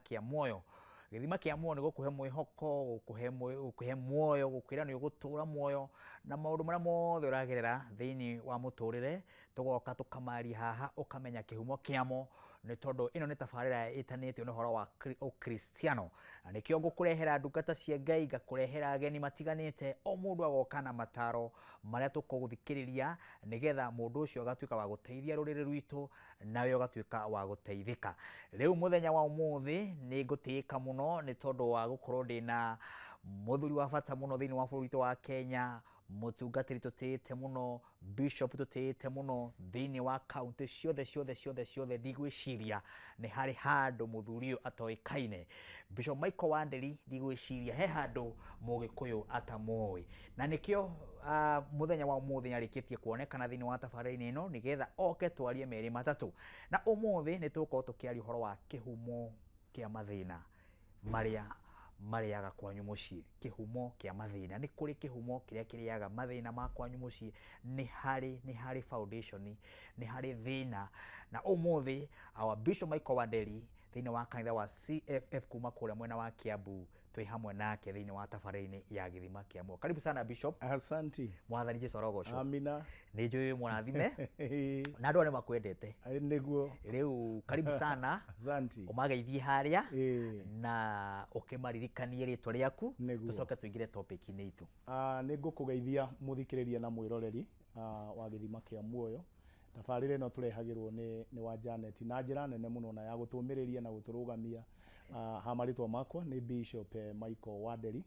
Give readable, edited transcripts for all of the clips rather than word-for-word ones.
Kĩa Muoyo. Gĩthima kĩa muoyo nĩ gũkũhe mwĩhoko, gũkũhe muoyo, gũkwĩra nĩ ũgũtũra muoyo na maũndũ marĩa mothe ũragerera thĩinĩ wa mũtũrĩre, tũgoka tũkamaria haha ũkamenya kĩhumo kĩamo, nĩ tondũ ĩno nĩ tabarĩra ĩtanĩtio nĩ ũhoro wa ũkristiano. Na nĩkĩo ngũkũrehera ndungata cia Ngai, ngakũrehera ageni matiganĩte, o mũndũ agoka na mataro marĩa tũkũgũthikĩrĩria nĩgetha mũndũ ũcio agatuĩka wa gũteithia rũrĩrĩ rwitũ, nawe ũgatuĩka wa gũteithĩka. Rĩu mũthenya wa ũmũthĩ nĩ ngũtĩĩka mũno nĩ tondũ wa gũkorwo ndĩna mũthuri wa bata mũno thĩinĩ wa bũrũri witũ wa Kenya, mũtungatĩri tũtĩĩte mũno, bishop tũtĩĩte mũno thĩinĩ wa kaunti ciothe ciothe ciothe ciothe, ndigwĩciria nĩ harĩ handũ mũthuri ũyũ atoĩkaine. Bishop Michael Wanderi, ndigwĩciria he handũ mũgĩkũyũ atamũĩ, na nĩkĩo mũthenya wa ũmũthĩ nĩarĩkĩtie kuonekana thĩinĩ wa tabarĩra-inĩ ĩno nĩgetha oke twarie merĩ matatũ. Na ũmũthĩ nĩ tũgũkorwo tũkĩaria ũhoro wa kĩhumo kĩa mathĩna marĩa marĩaga kwanyu mũciĩ. Kĩhumo kĩa mathĩna, nĩ kũrĩ kĩhumo kĩrĩa kĩrĩaga mathĩna ma kwanyu mũciĩ, nĩ harĩ foundation, nĩ harĩ thĩna. Na ũmũthĩ our Bishop Michael Wanderi thĩinĩ wa kanitha wa CFF kuma kũrĩa mwena wa Kiambu, twĩ hamwe nake thĩinĩ wa tabarĩra-inĩ ya Gĩthima kĩa Muoyo. Karibu sana, Bishop. Asanti. Mwathani Jesu arogocwo. Amina. Nĩ njũĩ mũrathime na andũ arĩa makwendete. Nĩguo. Rĩu karibu sana. Asanti. Ũmageithie harĩa na ũkĩmaririkanie rĩtwa rĩaku. Nĩguo. Tũcoke tũingĩre topic-inĩ itũ. Nĩ ngũkũgeithia mũthikĩrĩria na mwĩroreri wa Gĩthima kĩa Muoyo. Tabarĩra ĩno tũrehagĩrwo nĩ wa Janet na njĩra nene mũno na ya gũtũmĩrĩria na gũtũrũgamia. Ha marĩtwa makwa nĩ Bishop Michael Wanderi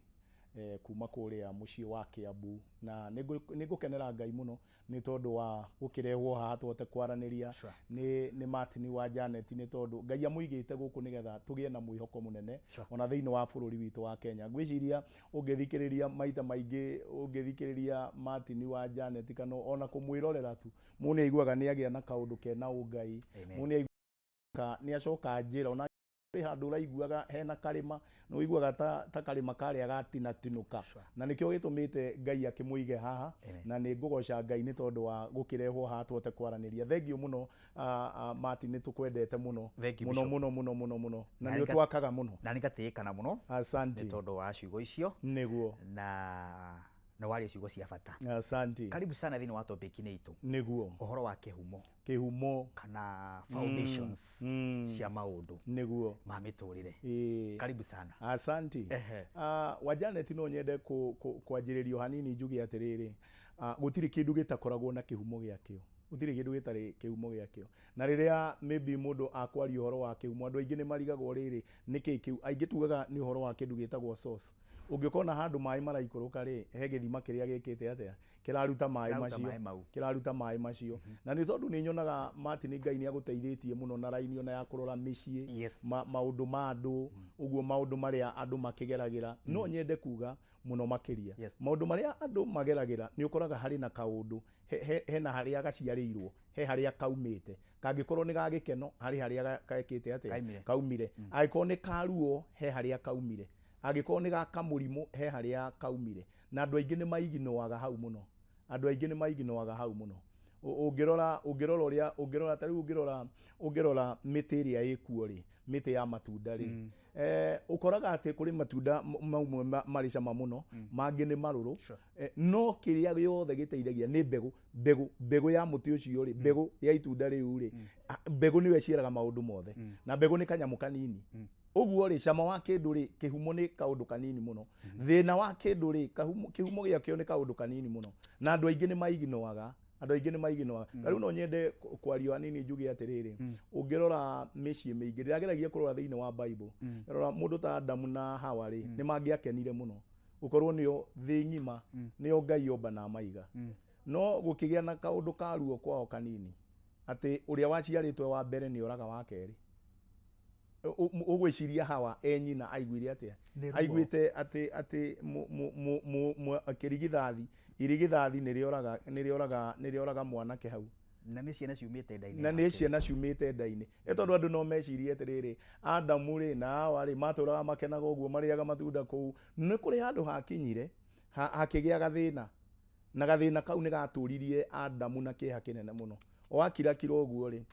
kuma kũrĩa mũciĩ wa Kiambu, na nĩ ngũkenera Ngai mũno nĩ tondũ wa gũkĩrehwo haha tũhote kwaranĩria nĩ Martin wa Janet, nĩ tondũ Ngai amũigĩte gũkũ nĩgetha tũgĩe na mwĩhoko mũnene ona thĩinĩ wa bũrũri witũ wa Kenya. Ngwĩciria ũngĩthikĩrĩria maita maingĩ, ũngĩthikĩrĩria Martin wa Janet kana ona kũmwĩrorera tu, mũndũ nĩ aiguaga nĩ agĩa na kaũndũ kena ũngai. Amen. Mũndũ nĩ aiguaga nĩ acoka njĩra, ona kũrĩ handũ ũraiguaga hena karĩma, nĩ ũiguaga ta karĩma karĩa gatinatinũka. Na nĩkĩo gĩtũmĩte Ngai akĩmũige haha. Amen. Na nĩ ngũgoca Ngai nĩ tondũ wa gũkĩrehwo haha tũhote kwaranĩria. Thengiũ mũno, Martin, nĩ tũkwendete mũno. Thank you, mũno. Bishop. Mũno mũno mũno mũno, na Na nĩ ũtwakaga mũno. Na nĩ ngatĩĩkana mũno Asanti. nĩ tondũ wa ciugo icio. Na nĩ waria ciugo cia bata. Asanti. Karibu sana thĩinĩ wa topic-inĩ itũ. Ũhoro wa kĩhumo Kĩhumo kana foundations cia maũndũ ma mĩtũrĩre. Karibu sana. Asanti. Wa Janet, no nyende kwanjĩrĩrio hanini njuge atĩrĩrĩ, gũtirĩ kĩndũ gĩtakoragwo na kĩhumo gĩakĩo, gũtirĩ kĩndũ gĩtarĩ kĩhumo gĩakĩo. Na rĩrĩa maybe mũndũ akwaria ũhoro wa kĩhumo, andũ aingĩ nĩ marigagwo rĩrĩ nĩkĩ kĩu. Aingĩ tugaga nĩ ũhoro wa kĩndũ gĩtagwo source. Ũngĩkona handũ maĩ maraikũrũka rĩ, he gĩthima kĩrĩa gĩkĩte atĩa, kĩraruta maĩ Kĩraruta macio. Maĩ mau. Kĩraruta maĩ macio. Na nĩ tondũ nĩ nyonaga Martin, Ngai nĩ agũteithĩtie mũno na raini ona ya kũrora mĩciĩ, maũndũ ma andũ ũguo, maũndũ marĩa andũ makĩgeragĩra. No nyende kuga mũno makĩria maũndũ marĩa andũ mageragĩra, nĩ ũkoraga harĩ na kaũndũ hena harĩa gaciarĩirwo, he harĩa kaumĩte. Kangĩkorwo nĩ ga gĩkeno, harĩ harĩa gekĩte atĩa? Kaimire. Kaumire. Angĩkorwo nĩ karuo, he harĩa kaumire. Angĩkorwo nĩ ga kamũrimũ, he harĩa kaumire. Na andũ aingĩ nĩ maiginoaga hau mũno, andũ aingĩ nĩ maiginoaga hau mũno. Ũngĩrora ũrĩa ũngĩrora, ta rĩu ũngĩrora mĩtĩ ĩrĩa ĩkuo rĩ, mĩtĩ ya matunda rĩ, ũkoraga atĩ kũrĩ matunda mamwe marĩ cama mũno, mangĩ nĩ marũrũ. No kĩrĩa gĩothe gĩteithagia nĩ mbegũ. Mbegũ ya mũtĩ ũcio rĩ, mbegũ ya itunda rĩu rĩ, mbegũ nĩyo ĩciaraga maũndũ mothe. Na mbegũ nĩ kanyamũ kanini ũguo rĩ, cama wa kĩndũ rĩ, kĩhumo nĩ kaũndũ kanini mũno. Thĩna wa kĩndũ rĩ, kĩhumo gĩakĩo nĩ kaũndũ kanini mũno. Na andũ aingĩ nĩ maiginoaga, andũ aingĩ nĩ maiginoaga. Ta rĩu no nyende kwaria hanini njuge atĩrĩrĩ, ũngĩrora mĩciĩ mĩingĩ, ndĩrageragia kũrora thĩinĩ wa Bible, rora mũndũ ta Adamu na Hawa rĩ, nĩ mangĩakenire mũno gũkorwo nĩo thĩ ng'ima nĩo Ngai omba na amaiga, no gũkĩgĩa na kaũndũ ka ruo kwao kanini, atĩ ũrĩa waciarĩtwe wa mbere nĩ oraga wa kerĩ. Ũgwĩciria Hawa e nyina aiguire atĩa? Nĩ ruo. Aiguĩte atĩ kĩrigithathi, irigithathi nĩ rĩoraga mwanake hau. Na nĩ ciana ciumĩte nda-inĩ Na nĩ yake. Ciana ciumĩte nda-inĩ. Ĩ tondũ andũ no mecirie atĩrĩrĩ, Adamu rĩ na Hawa rĩ, matũraga makenaga ũguo, marĩaga matunda kũu. Nĩ kũrĩ handũ hakinyire hakĩgĩa gathĩna, na gathĩna kau nĩ gatũririe Adamu na kĩeha kĩnene mũno. O akirakira ũguo rĩ,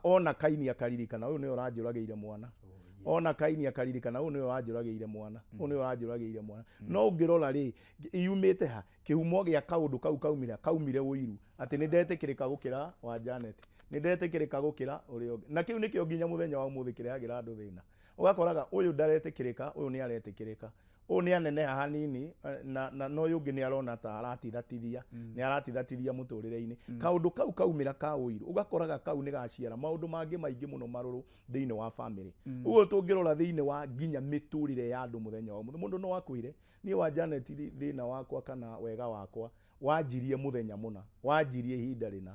ona Kaini akaririkana, ũyũ nĩwe ũranjũragĩire mwana. Oh, Ona Kaini akaririkana ũyũ nĩwe wanjũragĩire mwana, ũyũ nĩwe wanjũragĩire mwana. No ũngĩrora rĩ, yumĩte ha? Kĩhumo gĩa kaũndũ kau kaumire, kaumire ũiru atĩ nĩ ndetĩkĩrĩka gũkĩra wa Janet, nĩ ndetĩkĩrĩka gũkĩra ũrĩa ũngĩ. Na kĩu nĩkĩo nginya mũthenya wa ũmũthĩ kĩrehagĩra andũ thĩna. Ũgakoraga ũyũ ndaretĩkĩrĩka, ũyũ nĩ aretĩkĩrĩka, ũyũ nĩ aneneha hanini, na no ũyũ ũngĩ nĩ arona ta aratithatithia, nĩ aratithatithia mũtũrĩre-inĩ. Kaũndũ kau kaumĩra ka ũiru, ũgakoraga kau nĩ gaciara maũndũ mangĩ maingĩ mũno marũrũ thĩinĩ wa family. Ũguo tũngĩrora thĩinĩ wa nginya mĩtũrĩre ya andũ mũthenya wa ũmũthĩ, mũndũ no akwĩre niĩ wa Janet thĩna wakwa kana wega wakwa wanjirie mũthenya mũna, wanjirie ihinda rĩna,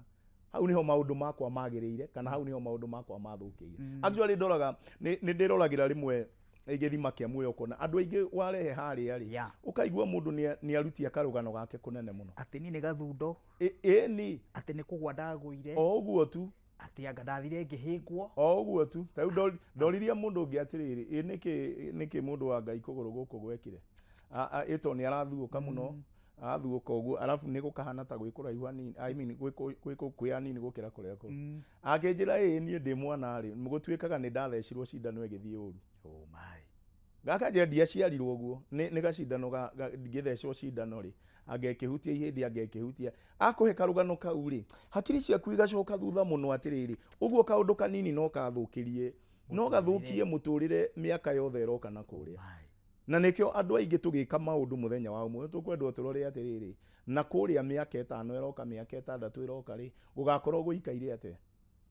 hau niho maũndũ makwa magĩrĩire kana hau niho maũndũ makwa mathũkĩire. Actually ndoraga nĩ ndĩroragĩra rĩmwe gĩthima kĩa muoyo ũkona andũ aingĩ warehe harĩa rĩ, ũkaigua mũndũ nĩ arutia karũgano gake kũnene mũno atĩ niĩ nĩ gathundo, ĩni atĩ nĩ kũgwa ndagũire, o ũguo tu, atĩ anga ndathire ngĩhĩngwo, o ũguo tu. Ta rĩu ndoririe mũndũ ũngĩ atĩrĩrĩ, ĩ nĩkĩ mũndũ wa Ngai kũgũrũ gũkũ gwekire, ĩto nĩ arathuũka mũno, athuũka ũguo arabu nĩ gũkahana ta gwĩ kũraihu hanini, I mean gwĩ gũkuhĩ hanini gũkĩra kũrĩa kũngĩ. Akĩnjĩra ĩ niĩ ndĩ mwana rĩ, gũtuĩkaga nĩ ndathecirwo cindano ĩgĩthiĩ ũru. Oh my. Gaka njĩra ndiaciarirwo ũguo, nĩ gacindano ngĩthecwo cindano rĩ, angekĩhutia ihĩndĩ, angekĩhutia. Akũhe karũgano kau rĩ, hakiri ciaku igacoka thutha mũno atĩrĩrĩ, ũguo kaũndũ kanini no kathũkĩrie, no gathũkie mũtũrĩre mĩaka yothe ĩroka na kũrĩa. Na nĩkĩo andũ aingĩ tũgĩka maũndũ mũthenya wa ũmũthĩ tũkwendwo tũrore atĩrĩrĩ, na kũrĩa mĩaka 5 ĩroka, mĩaka 6 ĩroka rĩ, gũgakorwo gũikaire atĩa?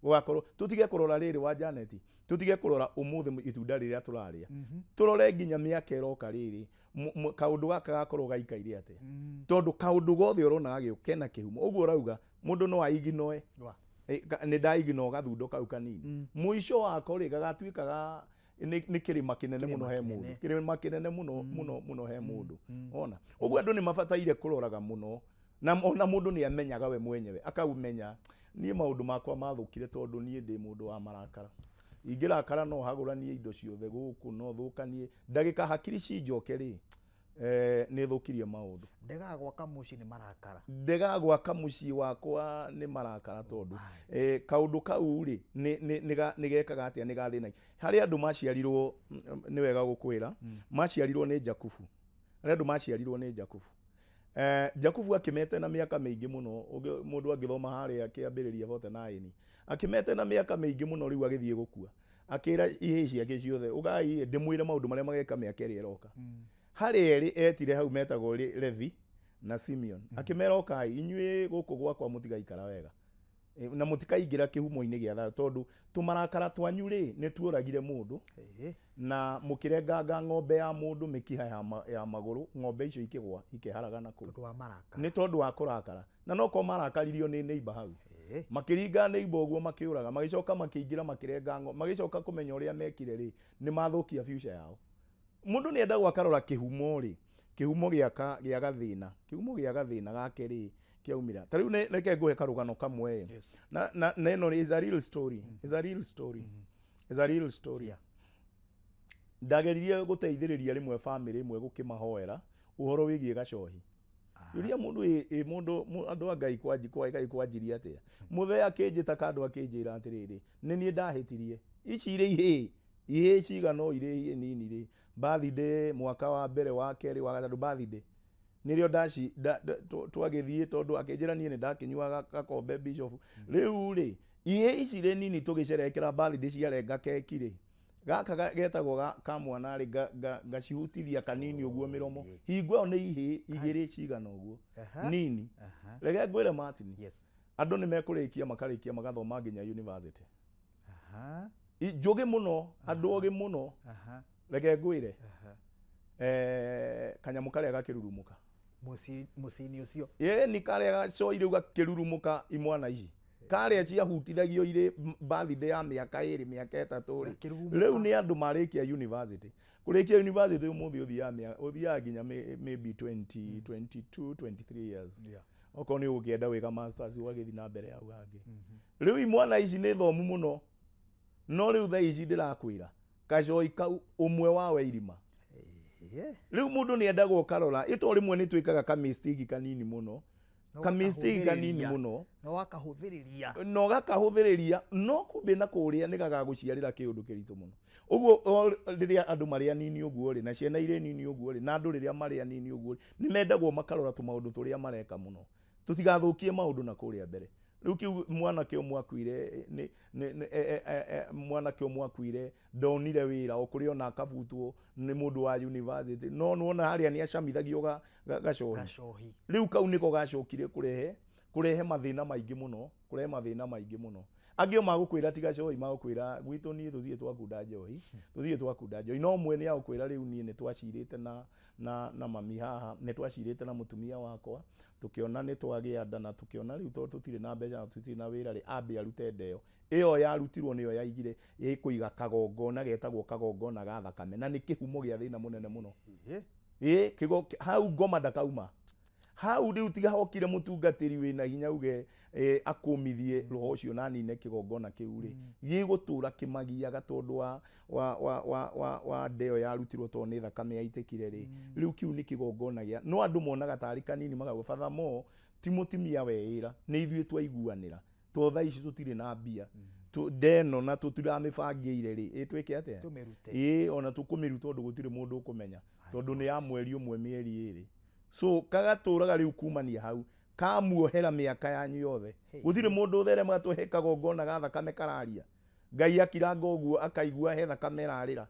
Gũgakorwo tũtige kũrora rĩrĩ wa Janet, tũtige kũrora ũmũthĩ itunda rĩrĩa tũrarĩa, tũrore nginya mĩaka ĩroka rĩrĩ, kaũndũ gaka gakorwo gaikaire atĩa? Tondũ kaũndũ gothe ũrona gagĩũka kena kĩhumo. Ũguo ũrauga mũndũ no aiginoe, nĩ ndaigino gathundo kau kanini, mũico wako rĩ gagatuĩka ga nĩ kĩrĩma kĩnene mũno he mũndũ, kĩrĩma kĩnene mũno mũno mũno he mũndũ. Ona ũguo andũ nĩ mabataire kũroraga mũno, na ona mũndũ nĩ amenyaga we mwenyewe, akaumenya niĩ maũndũ makwa mathũkire tondũ niĩ ndĩ mũndũ wa marakara, ingĩrakara no hagũranie indo ciothe gũkũ, no thũkanie ndagĩka hakiri cinjoke rĩ, nĩ thũkirie maũndũ. Ndegaga gwaka mũciĩ nĩ marakara, ndegaga gwaka mũciĩ wakwa nĩ marakara tondũ kaũndũ kau rĩ nĩ gekaga atĩa, nĩ gathĩnagia. Harĩ andũ maciarirwo, nĩ wega gũkwĩra, maciarirwo nĩ Jakubu, harĩ andũ maciarirwo nĩ Jakubu. Jakubu akĩmete na mĩaka mĩingĩ mũno, mũndũ angĩthoma harĩa kĩambĩrĩria 49, akĩmete na mĩaka mĩingĩ mũno, rĩu agĩthiĩ gũkua, akĩra ihĩĩ ciake ciothe, ũgai ndĩmwĩre maũndũ marĩa mageka mĩaka ĩrĩa ĩroka. Harĩ erĩ etire hau metagwo Levi na Simeon, akĩmera ũkai inyuĩ gũkũ gwakwa mũtigaikara wega na mũtikaingĩra kĩhumo-inĩ gĩa thayũ, tondũ tũmarakara twanyu rĩ nĩ tuoragire mũndũ na mũkĩrenganga ng'ombe ya mũndũ mĩkiha ya magũrũ, ng'ombe icio ikĩgwa ikĩharagana kũu nĩ tondũ wa kũrakara. Na no ko marakaririo nĩ neighbor hau, makĩringa neighbor ũguo makĩũraga, magĩcoka makĩingĩra makĩrenga ng'ombe, magĩcoka kũmenya ũrĩa mekire rĩ nĩ mathũkia future yao. Mũndũ nĩ endagwo akarora kĩhumo rĩ, kĩhumo gĩa gathĩna, kĩhumo gĩa gathĩna gake rĩ kĩaumĩra. Ta rĩu reke ngũhe karũgano kamwe, na ĩno is a real story, is a real story, is a real story. Ndageririe gũteithĩrĩria rĩmwe family ĩmwe gũkĩmahoera ũhoro wĩgiĩ gacohi. Yũria mũndũ mũndũ andũ a Ngai Ngai kwanjirie atĩa, mũthee akĩnjĩta kandũ akĩnjĩra atĩrĩrĩ, nĩ niĩ ndahĩtirie, ici irĩ ihĩĩ, ihĩĩ cigana o irĩ ihĩĩ nini rĩ, birthday mwaka wa mbere wa kerĩ wa gatatũ birthday nĩrĩo ndaci twagĩthiĩ, tondũ akĩnjĩra niĩ nĩ ndakĩnyuaga gakombe bishop. Rĩu rĩ ihĩĩ ici rĩ nini tũgĩcerekera birthday ciarenga keki rĩ, gaka getagwo ka mwana rĩ, ngacihutithia kanini ũguo mĩromo, hingo ĩyo nĩ ihĩĩ igĩrĩ cigana ũguo nini. Reke ngwĩre Martin, andũ nĩ mekũrĩkia makarĩkia magathoma nginya university, njũgĩ mũno, andũ ogĩ mũno. Reke ngwĩre kanyamũ karĩa gakĩrurumũka mũciĩ-inĩ ũcio, ĩni karĩa gacoi rĩu gakĩrurumũka imwana ici karĩa ciahutithagio irĩ birthday ya mĩaka 2 mĩaka 3 rĩ, rĩu nĩ andũ marĩkia university. Kũrĩkia university ũmũthĩ ũthiaga nginya maybe 20, 22, 23 years, okorwo nĩ ũgũkĩenda gwĩka masters ũgagĩthiĩ na mbere hau hangĩ. Rĩu imwana ici nĩ thomu mũno, no rĩu thaa ici ndĩrakwĩra kacoi kau ũmwe wawe irima. Rĩu mũndũ nĩ endagwo karora, ĩto rĩmwe nĩ twĩkaga ka mistake kanini mũno, No Ka mistake kanini wakahũthĩrĩria. mũno. Na wakahũthĩrĩria. Na ũgakahũthĩrĩria, no kumbĩ na kũrĩa nĩ gagagũciarĩra kĩũndũ kĩritũ mũno. Ũguo rĩrĩa andũ marĩ anini ũguo rĩ, na ciana irĩ nini ũguo rĩ, na andũ rĩrĩa marĩ anini ũguo rĩ, nĩ mendagwo makarora tũmaũndũ tũrĩa mareka mũno, tũtigathũkie maũndũ na kũrĩa mbere. Rĩu kĩu mwanake ũmwe akuire nĩ mwanake ũmwe akuire ndonire wĩra o kũrĩa ona akabutwo nĩ mũndũ wa university, no nĩwona harĩa nĩ acamithagio gacohi. Gacohi. Rĩu kau nĩko gacokire kũrehe mathĩna maingĩ mũno, kũrehe mathĩna maingĩ mũno. Angĩ o magũkwĩra ti gacohi, magũkwĩra gwitũ niĩ tũthiĩ twakunda njohi, tũthiĩ twakunda njohi. No ũmwe nĩ agũkwĩra rĩu niĩ nĩ twacirĩte na mami haha, nĩ twacirĩte na mũtumia wakwa, tũkĩona nĩ twagĩa nda, na tũkĩona rĩu tondũ tũtirĩ na mbeca na tũtirĩ na wĩra rĩ, ambe arute nda ĩyo. Ĩyo yarutirwo nĩyo yaigire ĩkũiga kagongona getagwo kagongona ga thakame, na nĩ kĩhumo gĩa thĩna mũnene mũno. Ĩ kĩgo hau ngoma ndakauma hau rĩu, tiga hokire mũtungatĩri wĩna hinya uge akũmithie roho ũcio na anine kĩgongona kĩu rĩ, gĩgũtũra kĩmagiaga tondũ wa nda ĩyo yarutirwo, tondũ nĩ thakame yaitĩkire rĩ. Rĩu kĩu nĩ kĩgongona gĩa no andũ monaga tarĩ kanini, makauga batha mo ti mũtumia weĩra, nĩ ithuĩ twaiguanĩra, to thaa ici tũtirĩ na mbia ndeno na tũtiramĩbangĩire rĩ, ĩ twĩke atĩa? Tũmĩrute. Ĩ ona tũkũmĩruta ũndũ gũtirĩ mũndũ ũkũmenya, tondũ nĩ ya mweri ũmwe, mĩeri 2. So kagatũraga rĩu kumania hau kamuohera mĩaka yanyu yothe. Hey. Gũtirĩ mũndũ ũtheremaga tũhe kagongona ga thakame kararia. Ngai akiranga ũguo akaigua he thakame ĩrarĩra,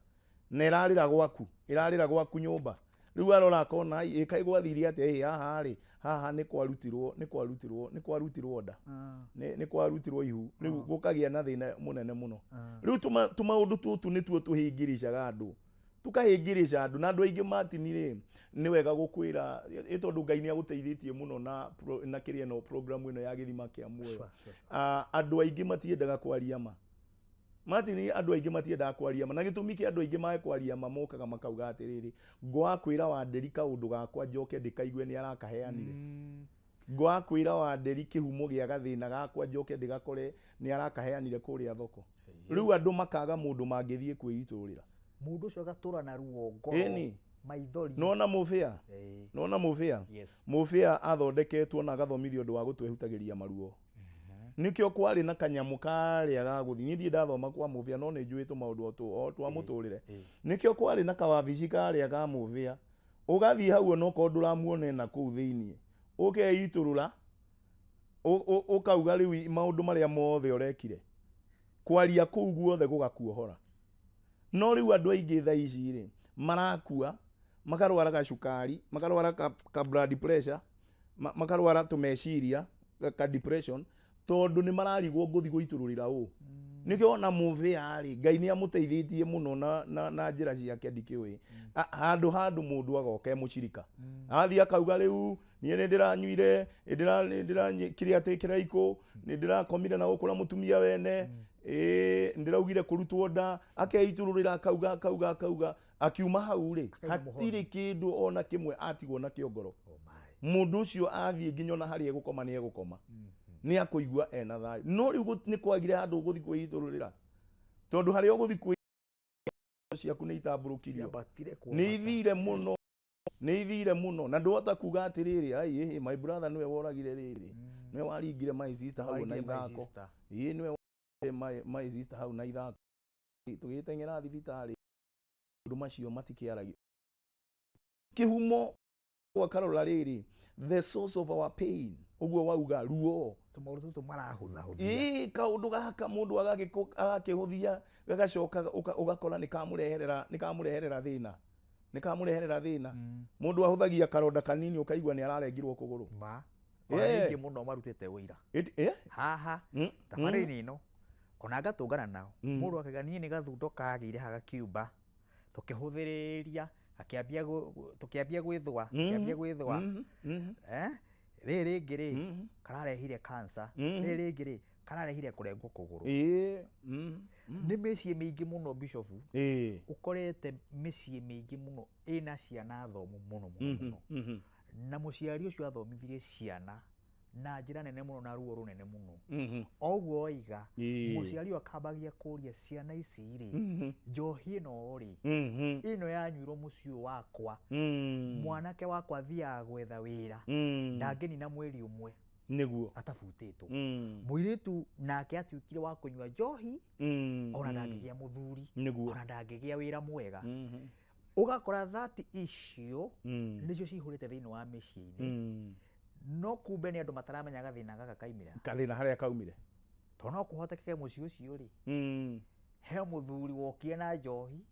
na ĩrarĩra gwaku, ĩrarĩra gwaku nyũmba. Rĩu arora akona ĩ kaĩ gwathire atĩa? Ĩ haha rĩ, haha nĩ kwarutirwo, nĩ kwarutirwo, nĩ kwarutirwo nda, nĩ kwarutirwo ihu. Rĩu gũkagĩa na thĩna mũnene mũno. Rĩu tũmaũndũ tũtũ nĩtuo tũhĩngĩrĩcaga andũ, tũkahĩngĩrĩca andũ, na andũ aingĩ Martin rĩ, nĩ wega gũkwĩra ĩ tondũ Ngai nĩ agũteithĩtie mũno na kĩrĩa ĩno program ĩno ya gĩthima kĩa muoyo. Sure. Andũ aingĩ matiendaga kwaria ma, Martin. Andũ aingĩ matiendaga kwaria ma, na gĩtũmi kĩa andũ aingĩ mae kwaria ma, mokaga makauga atĩrĩrĩ, ngwakwĩra Wanderi kaũndũ gakwa njoke ndĩkaigue nĩ arakaheanire. Ngwakwĩra Wanderi kĩhumo gĩa gathĩna gakwa njoke ndĩgakore nĩ arakaheanire kũrĩa thoko. Rĩu andũ makaga mũndũ mangĩthiĩ kwĩitũrĩra. Mũndũ ũcio agatũra na ruo ngoro. Ĩni. Maithori. Nona mũbĩa? Nona mũbĩa? Yes. Mũbĩa athondeketwo na agathomithio ũndũ wa gũtwehutagĩria maruo. Nĩkĩo kwarĩ na kanyamũ karĩa ga gũthiĩ. Niĩ ndirĩ ndathoma kwa mũbĩa, no nĩ njũĩ tũmaũndũ o twa mũtũrĩre. Nĩkĩo kwarĩ na kawabici karĩa ga mũbĩa, ũgathiĩ hau onokorwo ndũramuona ena kũu thĩiniĩ, ũkeitũrũra, ũkauga rĩu maũndũ marĩa mothe ũrekire, kwaria kũu guothe gũgakuohora. No rĩu andũ aingĩ thaa ici rĩ, marakua makarwara gacukari, makarwara ka blood pressure, makarwara tũmeciria ka depression, tondũ nĩ mararigwo ngũthi gũitũrũrĩra ũ. Nĩkĩo ona mũbĩa rĩ, Ngai nĩ amũteithĩtie mũno na njĩra ciake ndikĩũĩ. Handũ mũndũ agoka e mũcirika, athiĩ akauga rĩu niĩ nĩ ndĩranyuire, nĩ ndĩrakire atĩ kĩraikũ, nĩ ndĩrakomire na gũkũ na mũtumia wene, ĩ ndĩraugire kũrutwo nda, akeitũrũrĩra, akauga, akauga, akauga, akiuma hau rĩ, Akaigua mũhono. hatirĩ kĩndũ ona kĩmwe atigwo nakĩo ngoro. Oh my. Mũndũ ũcio athiĩ nginya ona harĩa egũkoma nĩ egũkoma, nĩ akũigua ena thayũ. No rĩu nĩ kwagire handũ ũgũthiĩ kwĩitũrũrĩra, tondũ harĩa ũgũthiĩ kwĩ ciaku nĩ itambũrũkirio. Ciambatire Nĩ kwambata. ithire mũno, nĩ ithire mũno, na ndũhota kuga atĩrĩrĩ, ai ĩhĩ, my brother nĩwe woragire rĩrĩ, nĩwe waringire my sister hau na Waringire my ithako. sister. Ĩĩ, nĩwe waringire my sister hau na ithako, tũgĩteng'era thibitarĩ. Maũndũ macio matikĩaragio. Kĩhumo gwakarora rĩrĩ, the source of our pain, ũguo wauga ruo. Tũmaũndũ tũtũ marahũthahũthia. Ĩĩ, kaũndũ gaka mũndũ agakĩhũthia, gagacoka ũgakora nĩ kamũreherera thĩna, nĩ kamũreherera thĩna. Mũndũ ahũthagia karonda kanini, ũkaigua nĩ ararengirwo kũgũrũ. Ma. Ona ningĩ mũno marutĩte ũira. Haha thabarĩ-inĩ ĩno ona ngatũngana nao, mũndũ akauga niĩ nĩ gathundo kagĩire haha gakiumba, tũkĩhũthĩrĩria, akĩambia tũkĩambia gwĩthũa, tũkĩambia gwĩthũa. Rĩrĩ rĩngĩ rĩ, kararehire cancer. Rĩrĩ rĩngĩ rĩ, kararehire kũrengwo kũgũrũ. Nĩ mĩciĩ mĩingĩ mũno, Bishop, ũkorete mĩciĩ mĩingĩ mũno ĩna ciana thomu mũno mũno mũno, na mũciari ũcio athomithirie ciana Na njĩra nene mũno na ruo rũnene mũno. O ũguo oiga, mũciari ũyũ akambagia kũria ciana ici rĩ, njohi ĩno rĩ, ĩno yanyuirwo mũciĩ ũyũ wakwa, mwanake wakwa athiaga gwetha wĩra, ndangĩnina mweri ũmwe atabutĩtwo. Mũirĩtu nake atuĩkire wa kũnyua njohi, ona ndangĩgĩa mũthuri, ona ndangĩgĩa wĩra mwega. Ũgakora that issue nĩcio cihũrĩte thĩinĩ wa mĩciĩ-inĩ, no kumbe nĩ andũ mataramenya gathĩna gaka kaimĩra. Kathĩna harĩa kaumire. Tondũ no kũhotekeke mũciĩ ũcio rĩ, he mũthuri wokire na njohi.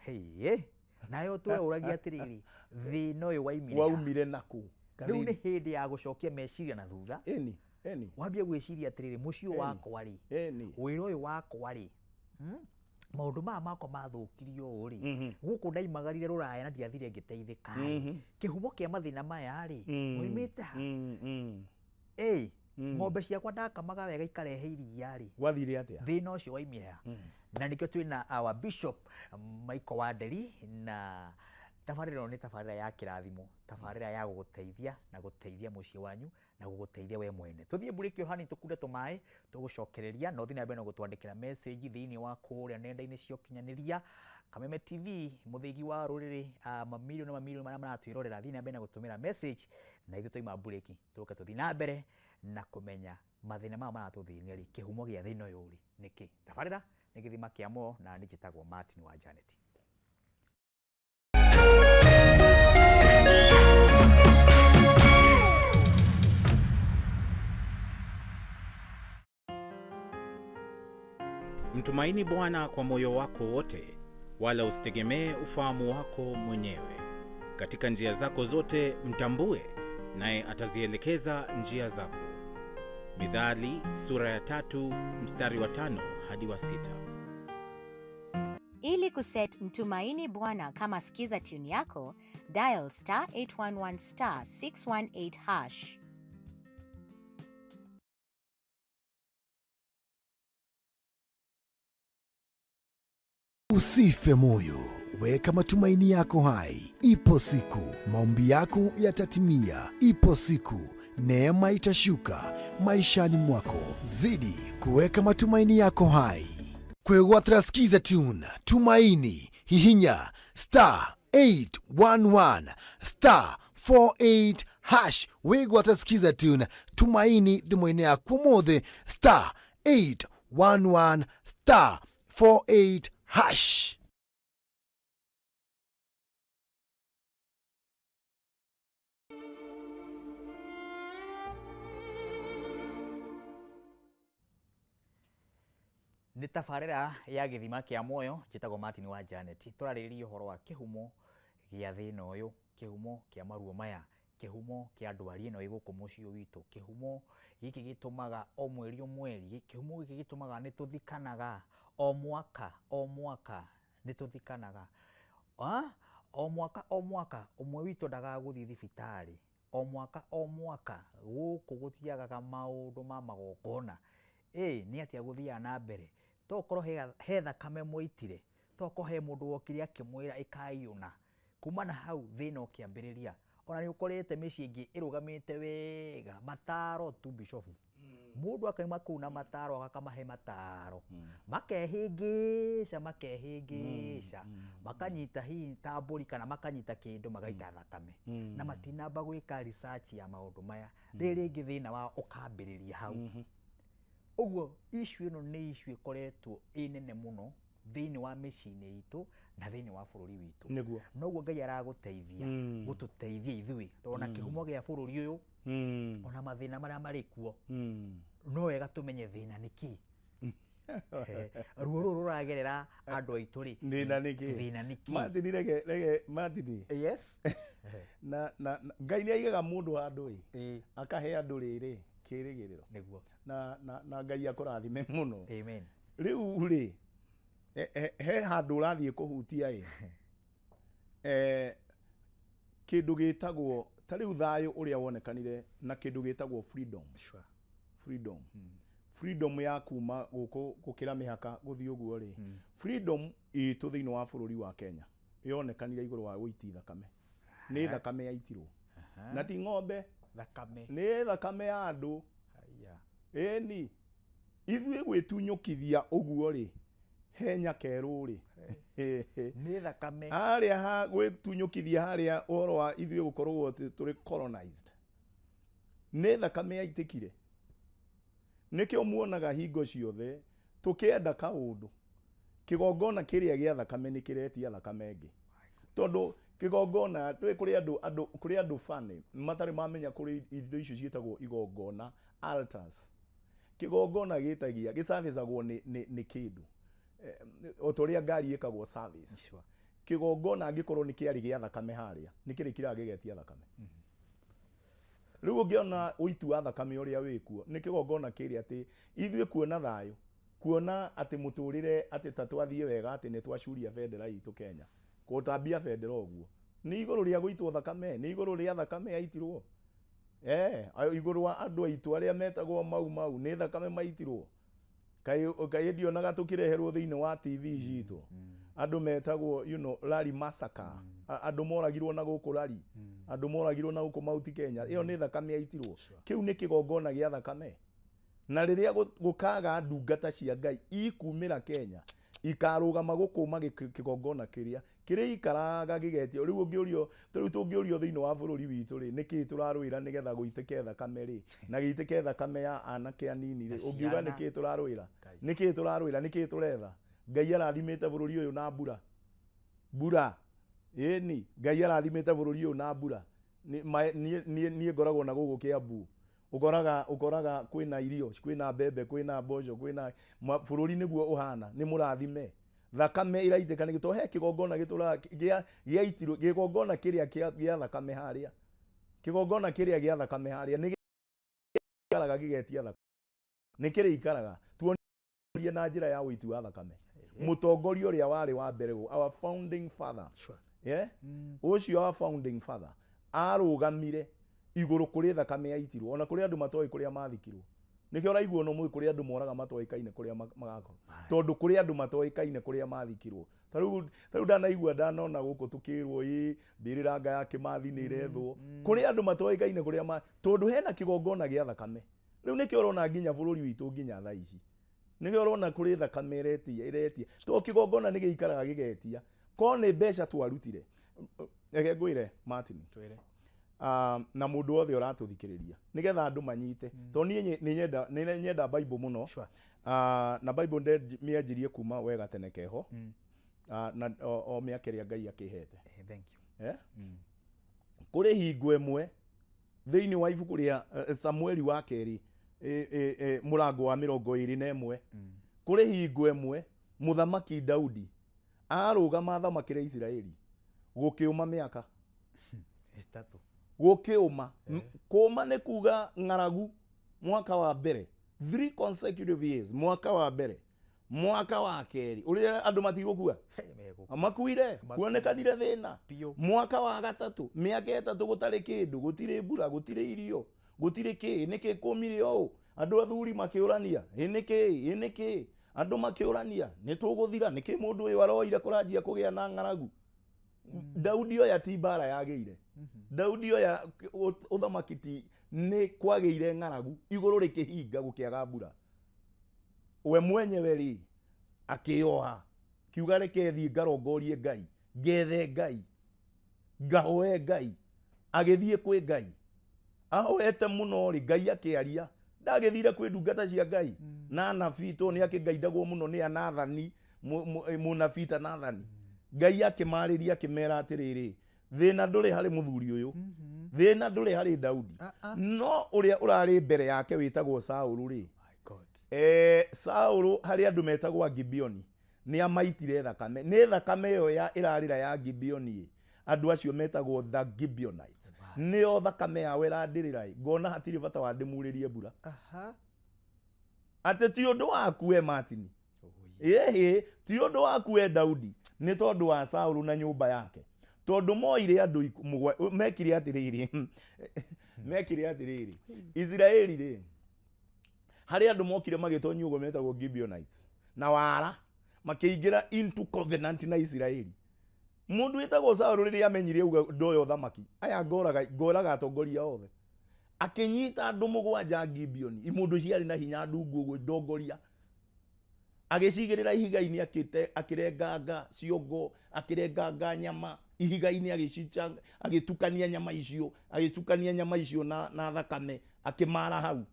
Hĩĩ, nayo twĩũragia atĩrĩrĩ, thĩna ũyũ waimire ha? Waumire nakũ? Rĩu nĩ hĩndĩ ya gũcokia meciria na thutha, ĩni ĩni wambie gwĩciria atĩrĩrĩ, mũciĩ ũyũ wakwa rĩ, wĩra ũyũ wakwa rĩ, Maũndũ maya makwa mathũkirio ũũ rĩ, gũkũ ndaimagarire rũraya na ndiathire ngĩteithĩka rĩ, kĩhumo kĩa mathĩna maya rĩ, moimĩte ha? Ĩ ng'ombe ciakwa ndakamaga wega ikarehe iria rĩ, Gwathire atĩa? Thĩna ũcio waimire ha? Na nĩkĩo twĩna our Bishop Michael Wanderi, na tabarĩra ĩno nĩ tabarĩra ya kĩrathimo, tabarĩra ya gũgũteithia na gũteithia mũciĩ wanyu na gũgũteithia we mwene. Tũthiĩ mburĩki o hanini, tũkunde tũmaĩ, tũgũcokereria na ũthiĩ na mbere na gũtwandĩkĩra message thĩinĩ wa kũrĩa nenda-inĩ cia ũkinyanĩria, Kameme TV, mũthĩgi wa rũrĩrĩ, mamirioni na mamirioni marĩa maratwĩrorera. Thiĩ na mbere na gũtũmĩra message, na ithuĩ twaima mburĩki tũke tũthiĩ na mbere na kũmenya mathĩna maya maratũthĩnia rĩ, kĩhumo gĩa thĩna ũyũ rĩ nĩkĩ. Tabarĩra nĩ Gĩthima kĩa Muoyo, na niĩ njĩtagwo Martin wa Janet. Mtumaini Bwana kwa moyo wako wote, wala usitegemee ufahamu wako mwenyewe. Katika njia zako zote mtambue, naye atazielekeza njia zako. Mithali sura ya 3 mstari wa 5 hadi wa 6. Ili kuset Mtumaini Bwana kama skiza tune yako, dial *811*618#. Usife moyo, weka matumaini yako hai. Ipo siku maombi yako yatatimia. Ipo siku neema itashuka maishani mwako. Zidi kuweka matumaini yako hai. Kwegwatira skiza tune Tumaini, hihinya *811*48# wigwata skiza tune Tumaini thimũ-inĩ yaku ũmũthĩ, *811*48#. Nĩ tabarĩra ya Gĩthima kĩa Muoyo, njĩtagwo Martin wa Janet. Tũrarĩrĩria ũhoro wa kĩhumo gĩa thĩna ũyũ, kĩhumo kĩa maruo maya, kĩhumo kĩa ndwari ĩno ĩ gũkũ mũciĩ witũ, kĩhumo gĩkĩ gĩtũmaga o mweri o mweri, kĩhumo gĩkĩ gĩtũmaga nĩ tũthikanaga o mwaka o mwaka, nĩ tũthikanaga o mwaka o mwaka, ũmwe witũ ndagaga gũthiĩ thibitarĩ o mwaka o mwaka, gũkũ gũtiagaga maũndũ ma magongona. Ĩ nĩ atĩa gũthiaga na mbere? Tokorwo he thakame mwaitire, tokorwo he mũndũ wokire akĩmwĩra ĩkai ũna, kuma na hau thĩna ũkĩambĩrĩria. Ona nĩ ũkorete mĩciĩ ĩngĩ ĩrũgamĩte wega, mataro tu, bishop, mũndũ akauma kũu na mataro, agakamahe mataro, makehĩngĩca makehĩngĩca, makanyita hihi ta mbũri kana makanyita kĩndũ magaita thakame, na matinamba gwĩka research ya maũndũ maya. Rĩrĩ rĩngĩ thĩna wao ũkambĩrĩria hau. Ũguo issue ĩno nĩ issue ĩkoretwo ĩ nene mũno thĩinĩ wa mĩciĩ-inĩ itũ na thĩinĩ wa bũrũri witũ. Noguo Ngai aragũteithia, gũtũteithia ithuĩ, tondũ na kĩhumo gĩa bũrũri ũyũ, ona mathĩna marĩa marĩ kuo, no wega tũmenye thĩna nĩ kĩ. Ruo rũrũ rũragerera andũ aitũ rĩ, Thĩna nĩ kĩ? Thĩna nĩ kĩ? Martin, reke reke Martin. Yes. Na Ngai nĩ aigaga mũndũ handũ ĩ, akahe andũ rĩrĩ kĩrĩgĩrĩro. Na Ngai akũrathime mũno. Amen. Rĩu rĩ, he handũ ũrathiĩ kũhutia ĩ, kĩndũ gĩtagwo ta rĩu thayũ ũrĩa wonekanire na kĩndũ gĩtagwo freedom. Freedom. Freedom ya kuma gũkũ gũkĩra mĩhaka gũthiĩ ũguo rĩ, freedom itũ thĩinĩ wa bũrũri wa Kenya yonekanire igũrũ wa gũiti thakame. Nĩ thakame yaitirwo. Na ti ng'ombe, Thakame. Nĩ thakame ya andũ. Haya. Ĩni ithuĩ gwĩtunyũkithia ũguo rĩ, he nyakerũ rĩ. Nĩ thakame. Harĩa ha gwĩtunyũkithia harĩa ũhoro wa ithuĩ gũkorwo atĩ tũrĩ colonized, nĩ thakame yaitĩkire. Nĩkĩo muonaga hingo ciothe tũkĩenda kaũndũ, kĩgongona kĩrĩa gĩa thakame nĩ kĩretia thakame ĩngĩ, tondũ kĩgongona twĩ kũrĩ andũ, andũ kũrĩ andũ bani matarĩ mamenya kũrĩ indo icio ciĩtagwo igongona, altars. Kĩgongona gĩtagia gĩcabicagwo nĩ kĩndũ, o ta ũrĩa ngari ĩkagwo service. Sure. Kĩgongona angĩkorwo nĩ kĩarĩ gĩa thakame harĩa, nĩ kĩrĩkiraga gĩgetia thakame. Rĩu ũngĩona ũitu wa thakame ũrĩa wĩkuo nĩ kĩgongona kĩrĩa, atĩ ithuĩ kuona thayũ, kuona atĩ mũtũrĩre atĩ ta twathiĩ wega, atĩ nĩ twacuria bendera itũ Kenya, gũtambia bendera ũguo nĩ igũrũ rĩa gũitwo thakame, nĩ igũrũ rĩa thakame yaitirwo, igũrũ wa andũ aitũ arĩa metagwo Mau Mau, nĩ thakame maitirwo. Kaĩ ndionaga tũkĩreherwo thĩinĩ wa TV citũ andũ metagwo Lari massacre, andũ moragirwo na gũkũ Lari, andũ moragirwo na gũkũ Mount Kenya, ĩyo nĩ thakame yaitirwo. Kĩu nĩ kĩgongona gĩa thakame. Na rĩrĩa gũkaga ndungata cia Ngai ikumĩra Kenya ikarũgama gũkũma kĩgongona kĩrĩa kĩrĩikaraga gĩgetio. Rĩu ũngĩũrio, rĩu tũngĩũrio thĩinĩ wa bũrũri witũ rĩ, nĩkĩĩ tũrarũĩra nĩgetha gũitĩke thakame rĩ, na gĩitĩke thakame ya anake anini rĩ, ũngiuga nĩkĩĩ tũrarũĩra, nĩkĩĩ tũrarũĩra, nĩkĩĩ tũretha? Ngai arathimĩte bũrũri ũyũ na mbura, mbura, ĩni Ngai arathimĩte bũrũri ũyũ na mbura. Niĩ ngoragwo na gũkũ Kiambu, ũkoraga kwĩna irio, kwĩna mbembe, kwĩna mboco, kwĩna bũrũri nĩguo ũhana, nĩ mũrathime. Thakame ĩraitĩka nĩ gĩtoo, he kĩgongona gĩtũraga gĩaitirwo, kĩgongona kĩrĩa gĩa thakame harĩa, kĩgongona kĩrĩa gĩa thakame harĩa nĩ gĩikaraga gĩgetia thakame, nĩ kĩrĩikaraga. Tuonie na njĩra ya ũiti wa thakame mũtongoria ũrĩa warĩ wa mbere, our founding father. Sure. Yeah? Ũcio our founding father arũgamire igũrũ kũrĩ thakame yaitirwo, ona kũrĩ andũ matoĩ kũrĩa mathikirwo. Nĩkĩo ũraigua no mũĩ kũrĩ andũ moraga matoĩkaine kũrĩa magakorwo, tondũ kũrĩ andũ matoĩkaine kũrĩa mathikirwo. Ta rĩu ndanaigua, ndanona gũkũ tũkĩrwo ĩ mbĩrĩra nga ya Kĩmathi nĩ ĩrethwo, kũrĩ andũ matoĩkaine kũrĩa tondũ hena kĩgongona gĩa thakame. Rĩu nĩkĩo ũrona nginya bũrũri witũ nginya thaa ici nĩkĩo ũrona kũrĩ thakame ĩretia, ĩretia, tondũ kĩgongona nĩ gĩikaraga gĩgetia. Korwo nĩ mbeca twarutire, reke ngwĩre Martin, Twĩre. Na mũndũ wothe ũratũthikĩrĩria, nĩgetha andũ manyite, tondũ niĩ nĩ nyenda Bible mũno. Sure. Na Bible mĩanjirie kuma wega tene keho, na o mĩaka ĩrĩa Ngai akĩhete. Thank you. Eh? Kũrĩ hingo ĩmwe thĩinĩ wa ibuku rĩa Samueli wa kerĩ, mũrango wa 21, kũrĩ hingo ĩmwe mũthamaki Daudi arũgama athamakĩre Isiraeli, gũkĩũma mĩaka 3. Gũkĩũma. Kũma nĩ kuga ng'aragu. Mwaka wa mbere, 3 consecutive years, mwaka wa mbere, mwaka wa kerĩ, ũrĩa andũ matigũkua makuire, kuonekanire thĩna. Biũ. Mwaka wa gatatũ, mĩaka 3 gũtarĩ kĩndũ, gũtirĩ mbura, gũtirĩ irio, gũtirĩ kĩ, nĩkĩ kũmire ũũ? Andũ athuri makĩũrania, ĩ nĩkĩ, ĩ nĩkĩ? Andũ makĩũrania, nĩ tũgũthira, nĩkĩ mũndũ ũyũ aroire kũranjia kũgĩa na ng'aragu? Daudi oya ti mbara yagĩire, Daudi oya ũthamaki ti nĩ kwagĩire ng'aragu, igũrũ rĩkĩhinga, gũkĩaga mbura. We mwenyewe rĩ akĩoha kiuga, reke thiĩ ngarongorie Ngai, ngethe Ngai, ngahoe Ngai. Agĩthiĩ kwĩ Ngai ahoete mũno rĩ, Ngai akĩaria. Ndagĩthire kwĩ ndungata cia Ngai na anabii, tondũ nĩ akĩngaindagwo mũno nĩ anathani, mũnabii ta Nathani. Ngai akĩmarĩria, akĩmera atĩrĩrĩ, thĩna ndũrĩ harĩ mũthuri ũyũ, thĩna ndũrĩ harĩ Daudi, no ũrĩa ũrarĩ mbere yake wĩtagwo Saũlũ rĩ, My God. Saũlũ harĩ andũ metagwo Agibeoni nĩ amaitire thakame, nĩ thakame ĩyo ya ĩrarĩra ya Gibeoni ĩ, andũ acio metagwo the Gibeonites, nĩo thakame yao ĩrandĩrĩra ĩ, ngona hatirĩ bata wa ndĩmurĩrie mbura. Atĩ ti ũndũ waku we Martin, ĩhĩ, ti ũndũ waku we Daudi, nĩ tondũ wa Saũlũ na nyũmba yake, tondũ moire andũ mekire atĩrĩrĩ, mekire atĩrĩrĩ, Isiraeli rĩ, harĩ andũ mokire magĩtonyio ũguo metagwo Gibeonites na wara makĩingĩra into covenant na Isiraeli. Mũndũ wĩtagwo Saũlũ rĩrĩa amenyire uga ndoya ũthamaki, aya ngoraga, ngoraga atongoria othe. Akĩnyita andũ mũgwanja Gibeoni, imũndũ ciarĩ na hinya ndungu ũguo ndongoria. Agĩcigĩrĩra ihiga-inĩ, akĩrenganga ciongo, akĩrenganga nyama ihiga-inĩ, agĩcica, agĩtukania nyama icio, agĩtukania nyama icio na thakame, akĩmara hau,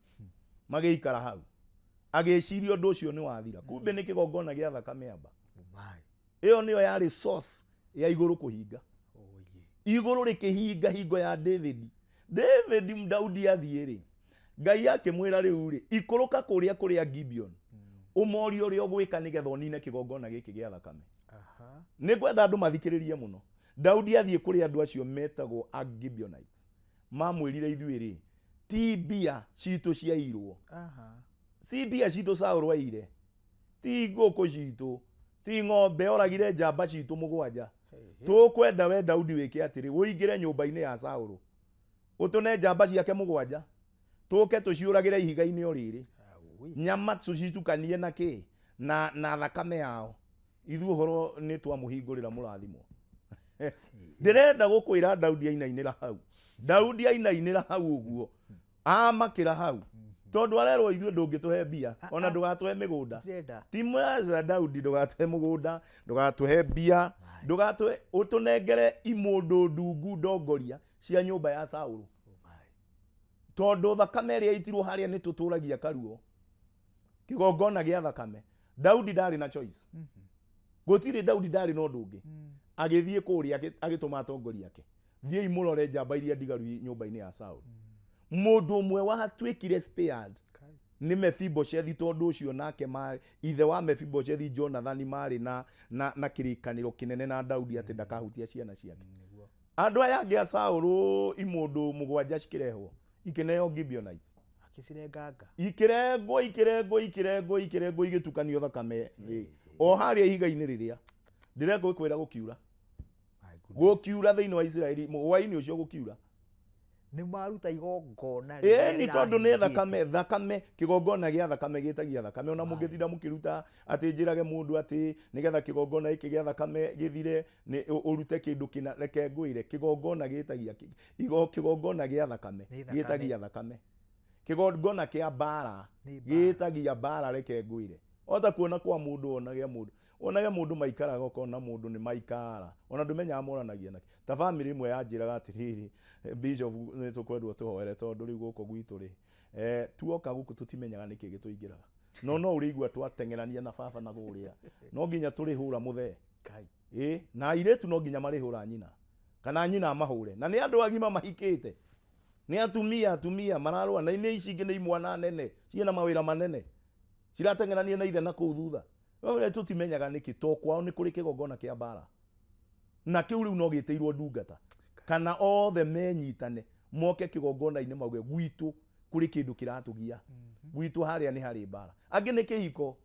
magĩikara hau. Agĩciria ũndũ ũcio nĩ wathira. Kumbe nĩ kĩgongona gĩa thakame amba. Ĩyo nĩyo yarĩ source ya igũrũ kũhinga. Igũrũ rĩkĩhinga hingo ya David. David Daudi athiĩ rĩ, Ngai akĩmwĩra rĩu rĩ, ikũrũka kũrĩa kũrĩa Gibeon, ũmorie ũrĩa ũgwĩka nĩgetha ũnine kĩgongona gĩkĩ gĩa thakame. Nĩ ngwenda andũ mathikĩrĩrie mũno. Daudi athiĩ kũrĩ andũ acio metagwo a Gibeonites, mamwĩrire ithuĩ rĩ, ti mbia citũ ciairwo, si mbia citũ Saũlũ aire, ti ngũkũ citũ, ti ng'ombe, oragire njamba citũ mũgwanja. Tũkwenda we Daudi wĩke atĩrĩ, ũingĩre nyũmba-inĩ ya Saũlũ, ũtũne njamba ciake mũgwanja, tũke tũciũragĩre ihiga-inĩ o rĩrĩ, nyama tũcitukanie na kĩ na thakame yao. Ithuĩ ũhoro nĩ twamũhingũrĩra mũrathimwo. Ndĩrenda gũkwĩra Daudi ainainĩra hau, Daudi ainainĩra hau ũguo, amakĩra hau, tondũ arerwo ithuĩ ndũngĩtũhe mbia ona ndũgatũhe mĩgũnda. Ti mwaca Daudi, ndũgatũhe mũgũnda, ndũgatũhe mbia, ndũgatũhe, ũtũnengere imũndũ ndungu ndongoria cia nyũmba ya Saũlũ, tondũ thakame ĩrĩa ĩitirwo harĩa nĩ tũtũragia karuo, kĩgongona gĩa thakame. Daudi ndarĩ na choice, gũtirĩ, Daudi ndarĩ na ũndũ ũngĩ. Agĩthiĩ kũrĩa, agĩtũma atongoria ake, thiĩi mũrore njamba iria ndigaru nyũmba-inĩ ya Saũlũ. Mũndũ ũmwe watuĩkire spared nĩ Mefiboshethi, tondũ ũcio nake ithe wa Mefiboshethi Jonathani marĩ na kĩrĩkanĩro kĩnene na Daudi atĩ ndakahutia ciana ciake. Andũ aya angĩ a Saũlũ imũndũ mũgwanja cikĩrehwo, ikĩneo Gibeonites, ikĩrengwo ikĩrengwo ikĩrengwo ikĩrengwo, igĩtukanio thakame rĩ o harĩa ihiga-inĩ rĩrĩa ndĩrekwĩra. Gũkiura, gũkiura thĩinĩ wa Isiraeli hwaĩ-inĩ ũcio, gũkiura. Nĩ maruta igongona. Ĩni, tondũ nĩ thakame, thakame, kĩgongona gĩa thakame gĩtagia thakame. Ona mũngĩtinda mũkĩruta atĩ njĩrage mũndũ atĩ nĩgetha kĩgongona gĩkĩ gĩa thakame gĩthire nĩ ũrute kĩndũ kĩna, reke ngwĩre, kĩgongona gĩtagia kĩgongona gĩa thakame gĩtagia thakame, kĩgongona kĩa mbara gĩtagia mbara. Reke ngwĩre, ota kuona kwa mũndũ, onage mũndũ, onage mũndũ maikaraga, ũkona mũndũ nĩ maikara, ona ndũmenyaga moranagia nake. Ta bamĩrĩ ĩmwe yanjĩraga atĩrĩrĩ, "Bishop, nĩ tũkwendwo tũhoere tondũ rĩu gũkũ gwitũ rĩ, tuoka gũkũ tũtimenyaga nĩkĩ gĩtũingĩraga, no ũrĩigua twateng'erania na baba na kũrĩa, no nginya tũrĩhũra mũthee ĩ na airĩtu, no nginya marĩhũra nyina kana nyina amahũre, na nĩ andũ agima mahikĩte, nĩ atumia, atumia mararũa na nĩ ici ingĩ nĩ imwana nene ciĩna mawĩra manene, cirateng'erania na ithe na kũu thutha. No tũtimenyaga nĩkĩ, to kwao nĩ kũrĩ kĩgongona kĩa mbara, na kĩu rĩu no gĩtĩirwo ndungata kana othe menyitane moke kĩgongona-inĩ mauge gwitũ kũrĩ kĩndũ kĩratũgia, gwitũ harĩa nĩ harĩ mbara. Angĩ nĩ kĩhiko,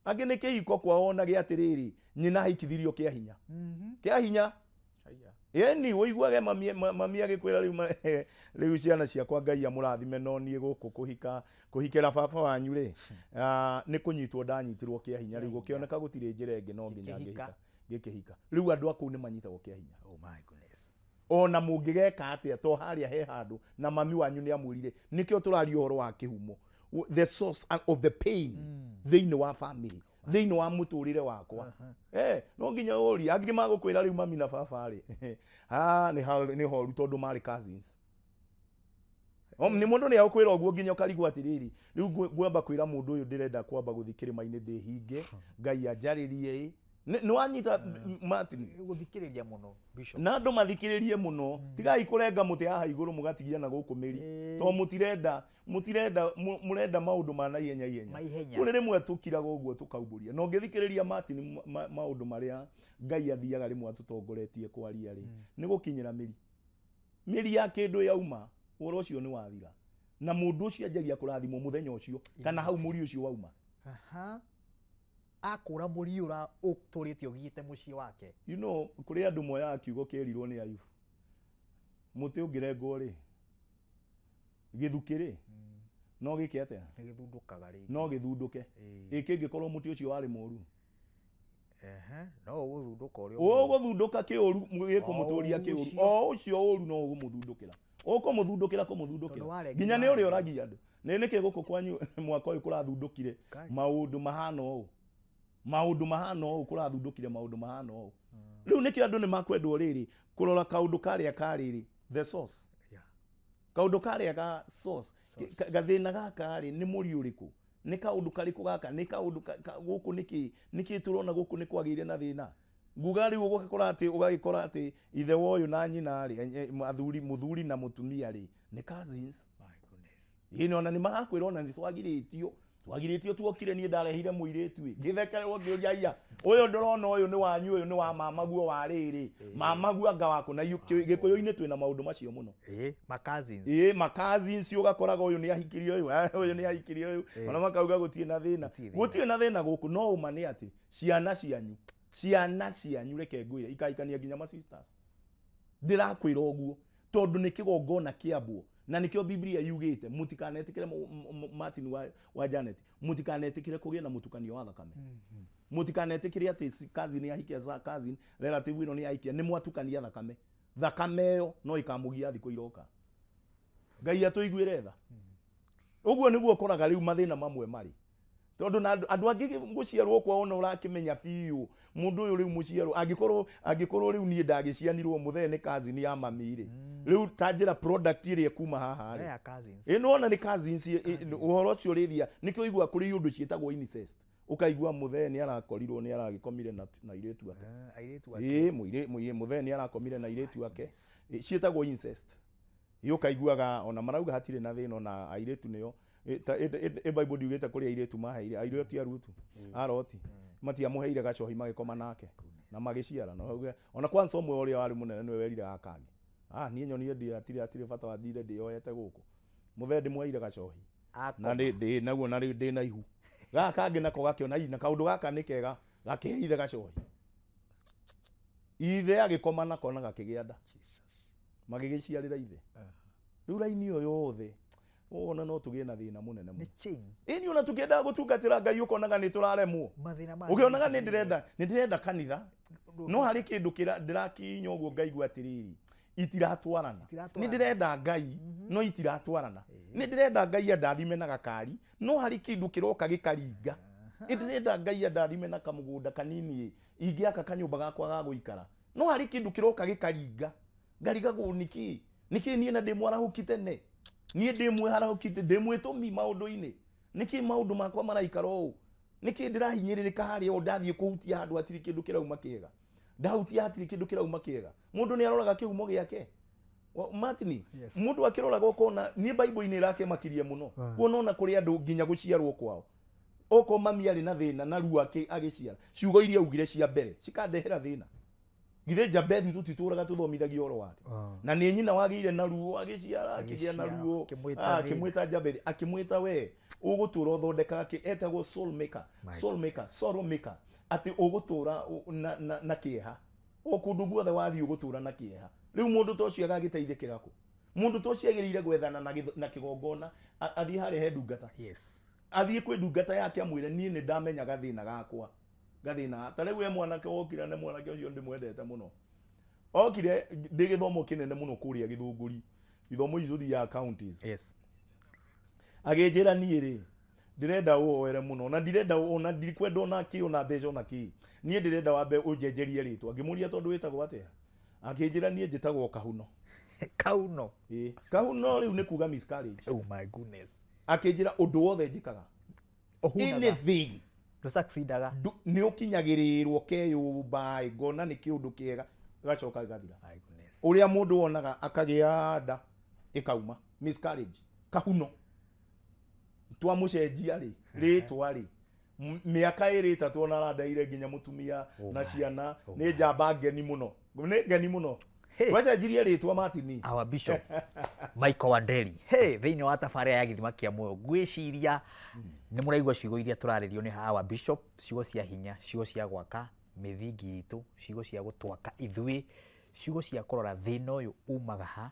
angĩ nĩ kĩhiko kwao, onage atĩrĩrĩ, nyina ahikithirio kĩa hinya, kĩa hinya. Ĩni ũiguage mami, mami agĩkwĩra rĩu rĩu ciana ciakwa Ngai amũrathime, no niĩ gũkũ kũhika, kũhikĩra baba wanyu rĩ, nĩ kũnyitwo ndanyitirwo kĩa hinya, rĩu gũkĩoneka gũtirĩ njĩra ĩngĩ, no nginya ngĩhika, ngĩkĩhika. Rĩu andũ a kũu nĩ manyitagwo kĩa hinya. Ona mũngĩgeka atĩa, to harĩa he handũ na mami wanyu nĩ amwĩrire. Nĩkĩo tũraria ũhoro wa kĩhumo, the source of the pain thĩinĩ wa family, thĩinĩ wa mũtũrĩre wakwa. No nginya ũrie. Angĩ magũkwĩra rĩu mami na baba rĩ, nĩ horu tondũ marĩ cousins. Nĩ mũndũ nĩ agũkwĩra ũguo nginya ũkarigwo atĩrĩrĩ, rĩu ngwamba kwĩra mũndũ ũyũ ndĩrenda kwamba gũthiĩ kĩrĩma-inĩ ndĩhinge Ngai anjarĩrie. Ĩ nĩ wanyita, Martin? Gũthikĩrĩria mũno, Bishop. Na andũ mathikĩrĩrie mũno. Tigai kũrenga mũtĩ haha igũrũ mũgatigia na gũkũ mĩri, to mũtirenda, mũtirenda, mũrenda maũndũ ma naihenya ihenya. Maihenya. Kũrĩ rĩmwe tũkiraga ũguo tũkaumbũria, na ũngĩthikĩrĩria Martin, maũndũ marĩa Ngai athiaga rĩmwe atũtongoretie kwaria rĩ, nĩ gũkinyĩra mĩri, mĩri ya kĩndũ yauma, ũhoro ũcio nĩ wathira, na mũndũ ũcio anjagia kũrathimwo mũthenya ũcio kana hau mũri ũcio wauma. Akũra mũri ũra ũtũrĩte ũgiĩte mũciĩ wake. Kũrĩ andũ moyaga kiugo kĩerirwo nĩ Ayubu, mũtĩ ũngĩrengwo rĩ, gĩthukĩ rĩ, no gĩke atĩa? Nĩ gĩthundũkaga rĩngĩ. No gĩthundũke. Ĩ kĩngĩkorwo mũtĩ ũcio warĩ mũru? No ũgũthundũka ũrĩa ũngĩ. Ũgũthundũka kĩũru gĩkũmũtũria O kĩũru ũcio. O ũcio ũru no ũgũmũthundũkĩra. Ũkũmũthundũkĩra kũmũthundũkĩra. Tondũ warengi Nginya nĩ ũrĩa warengi. ũragia andũ. Nĩ nĩkĩ gũkũ kwanyu mwaka ũyũ kũrathundũkire Kai. maũndũ mahana ũũ? Maũndũ mahana ũũ kũrathundũkire maũndũ mahana ũũ. Rĩu nĩkĩo andũ nĩ makwendwo rĩrĩ kũrora kaũndũ karĩa ka rĩrĩ the source. Kaũndũ karĩa ga source. Source. Gathĩna gaka rĩ nĩ mũri ũrĩkũ? Nĩ kaũndũ karĩkũ gaka? Nĩ kaũndũ gũkũ nĩkĩ? Nĩkĩ tũrona gũkũ nĩ kwagĩire na thĩna? Nguga rĩu ũgakora atĩ ũgagĩkora atĩ ithe wa ũyũ na nyina rĩ, athuri, mũthuri na mũtumia rĩ, nĩ cousins. My goodness. Ĩĩ ona nĩ marakwĩra ona nĩ twagirĩtio. Twagirĩtio tuokire niĩ ndarehire mũirĩtu ĩ. Ngĩthekererwo ngĩũria aiya. Ũyũ ndũrona ũyũ nĩ wanyu ũyũ nĩ wa mamaguo wa rĩrĩ. Mamaguo anga waku na Gĩkũyũ-inĩ twĩna maũndũ macio mũno. Ĩĩ, ma cousins. Ĩĩ, ma cousins ũgakoraga ũyũ nĩ ahikirie ũyũ, ũyũ nĩ ahikirie ũyũ. Ona makauga gũtirĩ na thĩna. Gũtirĩ thĩna. Gũtirĩ na thĩna gũkũ no ũma nĩ atĩ ciana cianyu, ciana cianyu reke ngwĩre ikahikania nginya ma sisters. Ndĩrakwĩra ũguo tondũ nĩ kĩgongona kĩambwo na nĩkĩo Biblia yugĩte mũtikanetĩkĩre Martin wa Janet mũtikanetĩkĩre kũgĩa na mũtukanio wa thakame. Mũtikanetĩkĩre atĩ cousin ahikia cousin, relative ĩno nĩ ahikia, nĩ mwatukania thakame. Thakame ĩyo no ĩkamũgia thikũ iroka. Ngai atũiguĩre tha. Ũguo nĩguo ũkoraga rĩu mathĩna mamwe marĩ. Tondũ na andũ angĩ gũciarwo kwao ona ũrakĩmenya biũ mũndũ ũyũ rĩu mũciarwo angĩkorwo rĩu niĩ ndagĩcianirwo mũthee nĩ cousin ya mami rĩ. Rĩu ta njĩra product ĩrĩa ĩkuma haha rĩ. Yeah, cousins. Ĩ nĩwona nĩ cousins, ũhoro ũcio ũrĩthia nĩkĩo ũiguaga kũrĩ iũndũ ciĩtagwo incest. Ũkaigua mũthee nĩ arakorirwo nĩ aragĩkomire na airĩtu ake. Airĩtu ake. Ĩ, mũthee nĩ arakomire na airĩtu ake. Ĩ, ciĩtagwo incest. Ĩ, ũkaiguaga ona marauga hatirĩ na thĩna ona airĩtu nĩo. Ĩ, ta, ĩ, Bible ndiugĩte kũrĩ airĩtu maheire, airĩtu a Rutu, a Loti, matiamũheire gacohi magĩkoma nake na magĩciara. Na auge, ona kwanza ũmwe ũrĩa warĩ mũnene nĩwe werire gakangĩ. Niĩ nyonire ndĩ hatirĩ bata wa thire ndĩyoete gũkũ. Mũthee ndĩmũheire gacohi. Akoma. Na ndĩ naguo na rĩu ndĩ na ihu. Gaka kangĩ nako gakĩona, na kaũndũ gaka nĩ kega, gakĩhe ithe gacohi. Ithe agĩkoma nako na gakĩgĩa nda. Magĩgĩciarĩra ithe. Rĩu raini ĩyo yothe, wona no tũgĩe na thĩna mũnene mũno. Nĩ chain. Ĩni ona tũkĩendaga gũtungatĩra Ngai ũkonaga nĩ tũraremwo. Mathĩna ma Ũkĩonaga nĩ ndĩrenda kanitha. No harĩ kĩndũ ndĩrakinya ũguo ngaigua atĩrĩrĩ, itiratwarana. Itiratwarana. Nĩ ndĩrenda Ngai, no itiratwarana. Nĩ ndĩrenda Ngai andathime na gakari, no harĩ kĩndũ kĩroka gĩkaringa. Nĩ ndĩrenda Ngai andathime na kamũgũnda kanini, ingĩaka kanyũmba gakwa ga gũikara. No harĩ kĩndũ kĩroka gĩkaringa. Ngarigagwo nĩkĩ? Nĩkĩ niĩ na ndĩ mwarahũki tene? Niĩ ndĩ mwĩharahũki, ndĩ mwĩtũmi maũndũ-inĩ. Nĩkĩ maũndũ makwa maraikara ũũ? Nĩkĩ ndĩrahinyĩrĩrĩka harĩa ũũ ndathiĩ kũhutia handũ hatirĩ kĩndũ kĩrauma kĩega? Ndahutia hatirĩ kĩndũ kĩrauma kĩega. Mũndũ nĩ aroraga kĩhumo gĩake. Martin, mũndũ akĩroraga ũkona niĩ Bible-inĩ ĩrakĩmakirie mũno. Kuona ona kũrĩ andũ nginya gũciarwo kwao. Okorwo mami arĩ na thĩna na ruo agĩciara, ciugo iria augire cia mbere cikandehera thĩna. Githĩ Jabethi tũtitũraga tũthomithagia ũhoro wake. Na nĩ nyina wagĩire na ruo agĩciara, akĩgĩa na Agĩciara, ruo. akĩmwĩta thĩna. Akĩmwĩta Jabethi, akĩmwĩta we ũgũtũra ũthondekaga kĩ, etagwo soul maker, My soul maker, sorrow maker, atĩ ũgũtũra na kĩeha. O kũndũ guothe wathiĩ ũgũtũra na kĩeha. Rĩu mũndũ ta ũcio agagĩteithĩkĩra kũ? Mũndũ ta ũcio agĩrĩire gwethana na kĩgongona, athiĩ harĩa he ndungata. Athiĩ kwĩ ndungata yake amwĩre niĩ nĩ ndamenya gathĩna gakwa. Gathĩna. Ta rĩu he mwanake wokire, na mwanake ũcio ndĩmwendete mũno. Okire ndĩ gĩthomo kĩnene mũno kũrĩa Gĩthũngũri. Ithomo icio tũthiaga counties. Agĩnjĩra niĩ rĩ, ndĩrenda ũhoere mũno, na ndirenda ona ndirikwenda ona kĩ, ona mbeca ona kĩ. Niĩ ndĩrenda wambe ũnjenjerie rĩtwa. Ngĩmũria tondũ wĩtagwo atĩa? Akĩnjĩra niĩ njĩtagwo Kahuno. Kahuno? Ĩĩ. Kahuno rĩu nĩ kuga miscarriage. Oh my goodness. Akĩnjĩra ũndũ wothe njĩkaga. Ũhunaga. Anything. Ndũsucceedaga. Nĩ ũkinyagĩrĩrwo keyũmba, ngona nĩ kĩũndũ kĩega, gĩgacoka gĩgathira. My goodness. Ũrĩa mũndũ wonaga akagĩa nda ĩkauma miscarriage. Kahuno. Twamũcenjia rĩ, rĩtwa rĩ, mĩaka ĩrĩ ĩtatũ ona arandaire nginya mũtumia Oh na my. ciana, Oh nĩ my. njamba ngeni mũno. Nĩ ngeni mũno. Hey. Wacenjirie rĩtwa Martin. Our Bishop Michael Wanderi. Hey, thĩinĩ wa tabarĩra ya Gĩthima kĩa Muoyo, ngwĩciria nĩ mũraigua ciugo iria tũrarĩrio nĩ our Bishop, ciugo cia hinya, ciugo cia gwaka mĩthingi itũ, ciugo cia gũtwaka ithuĩ, ciugo cia kũrora thĩna ũyũ umaga ha,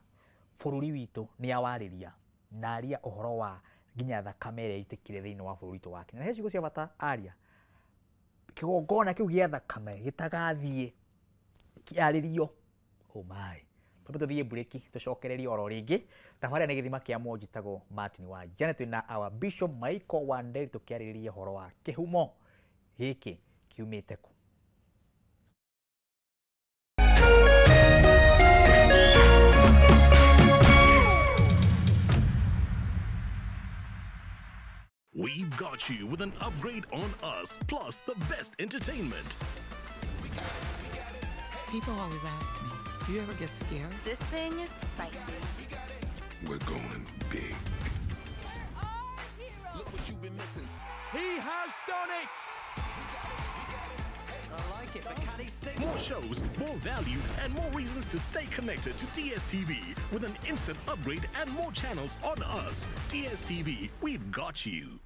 bũrũri witũ nĩ awarĩria, na aria ũhoro wa nginya thakame ĩrĩa ĩitĩkire thĩinĩ wa bũrũri witũ wa Kenya. Na he ciugo cia bata aria, kĩgongona kĩu gĩa thakame gĩtagathiĩ kĩarĩrio, oh my, Twambe tũthiĩ mburĩki tũcokererie oro rĩngĩ. Tabarĩra nĩ Gĩthima kĩa Muoyo, njĩtagwo Martin wa Janet, twĩna our Bishop Michael Wanderi tũkĩarĩrĩria ũhoro wa kĩhumo gĩkĩ kiumĩte kũ. We've got you with an upgrade on us, plus the best entertainment. People always ask me, do you ever get scared? This thing is spicy. We're going big. He has done it! More shows, more value, and more reasons to stay connected to DSTV with an instant upgrade and more channels on us. DSTV, we've got you.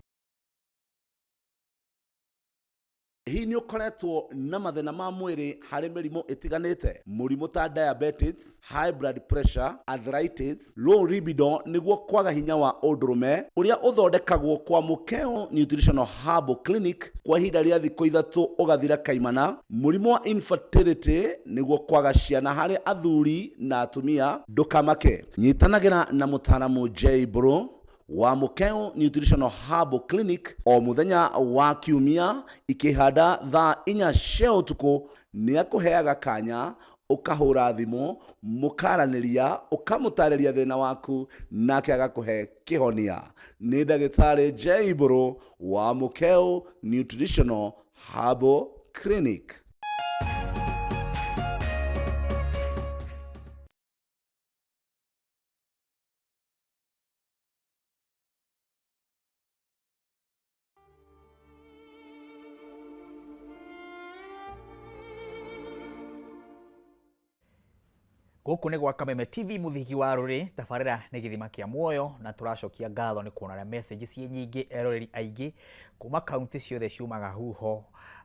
Hihi nĩ ũkoretwo na mathĩna ma mwĩrĩ harĩ mĩrimũ ĩtiganĩte, mũrimũ ta diabetes, high blood pressure, arthritis, low libido, nĩguo kwaga hinya wa ũndũrũme, ũrĩa ũthondekagwo kwa Mũkeo Nutritional Herbal Clinic kwa ihinda rĩa thikũ 3 ũgathira kaimana, mũrimũ wa infertility, nĩguo kwaga ciana harĩ athuri na atumia, ndũkamake, nyitanagĩra na mũtaaramu J Bro wa Mukeo Nutritional Herbal Clinic o muthenya wa kiumia ikihanda thaa 4 cia ũtukũ. Nĩ akũheaga kanya ũkahũra thimũ, mũkaranĩria, ũkamũtarĩria thĩna waku, nake agakũhe kĩhonia. Nĩ ndagĩtarĩ J Mbũrũ wa Mukeo Nutritional Herbal Clinic. Gũkũ nĩ gwa Kameme TV, mũthiki wa rũrĩ. Tabarĩra nĩ Gĩthima kĩa Muoyo, na tũracokia ngatho nĩ kuona ũrĩa message ciĩ nyingĩ, eroreri aingĩ kuma kaunti ciothe ciumaga huho.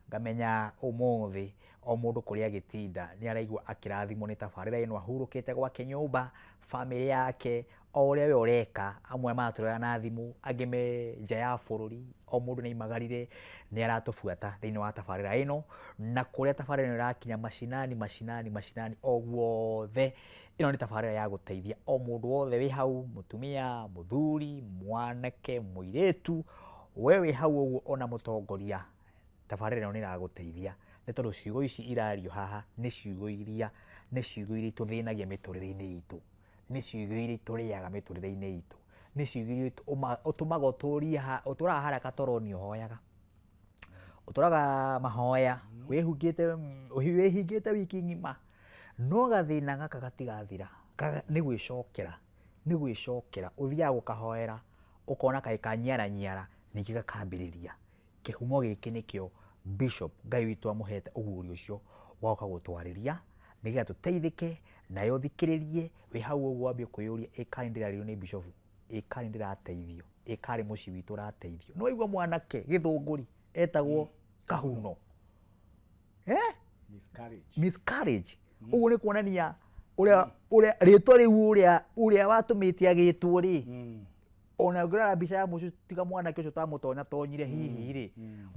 Ngamenya ũmũthĩ o mũndũ kũrĩa agĩtinda nĩ araigua akĩrathimwo nĩ tabarĩra ĩno, ahurũkĩte gwake nyũmba, bamĩrĩ yake, o ũrĩa we ũreka. Amwe maratũrora na thimũ, angĩ me nja ya bũrũri, o mũndũ nĩ aimagarire nĩ aratũbuata thĩinĩ wa tabarĩra ĩno, na kũrĩa tabarĩra ĩno ĩrakinya macinani, macinani, macinani, o guothe. Ĩno nĩ tabarĩra ya gũteithia o mũndũ wothe wĩ hau, mũtumia, mũthuri, mwanake, mũirĩtu, we wĩ hau ũguo, ona mũtongoria. Tabarĩra ĩno nĩ ĩragũteithia nĩ tondũ ciugo ici irario haha nĩ ciugo iria itũthĩnagia mĩtũrĩre-inĩ itũ, nĩ ciugo iria tũrĩaga mĩtũrĩre-inĩ itũ, nĩ ciugo iria ũtũmaga ũtũrie ũtũraga harĩa katoroni, ũhoyaga, ũtũraga mahoya wĩhingĩte wiki ng'ima, no gathĩna gaka gatigathira. Nĩ gwĩcokera ũthiaga gũkahoera, ũkona kaĩ kanyiaranyiara, ningĩ gakambĩrĩria. Kĩhumo gĩkĩ nĩkĩo Bishop Ngai witũ amũhete ũguũrio ũcio wa gũka gũtwarĩria nĩgetha tũteithĩke. Nayo thikĩrĩrie wĩ hau ũguo, wambie kwĩyũria, ĩ karĩ ndĩrarĩrio nĩ bishop? Ĩ karĩ ndĩrateithio? Ĩ karĩ mũciĩ witũ ũrateithio? Nĩ waigua mwanake gĩthũngũri etagwo kahuno, eh? Miscarriage. Miscarriage. Ũguo nĩ kuonania ũrĩa rĩtwa rĩu ũrĩa watũmĩte agĩtwo rĩ, ona ũngĩrora mbica ya mũciĩ, tiga mwanake ũcio tamũtonya tonyire hihi rĩ,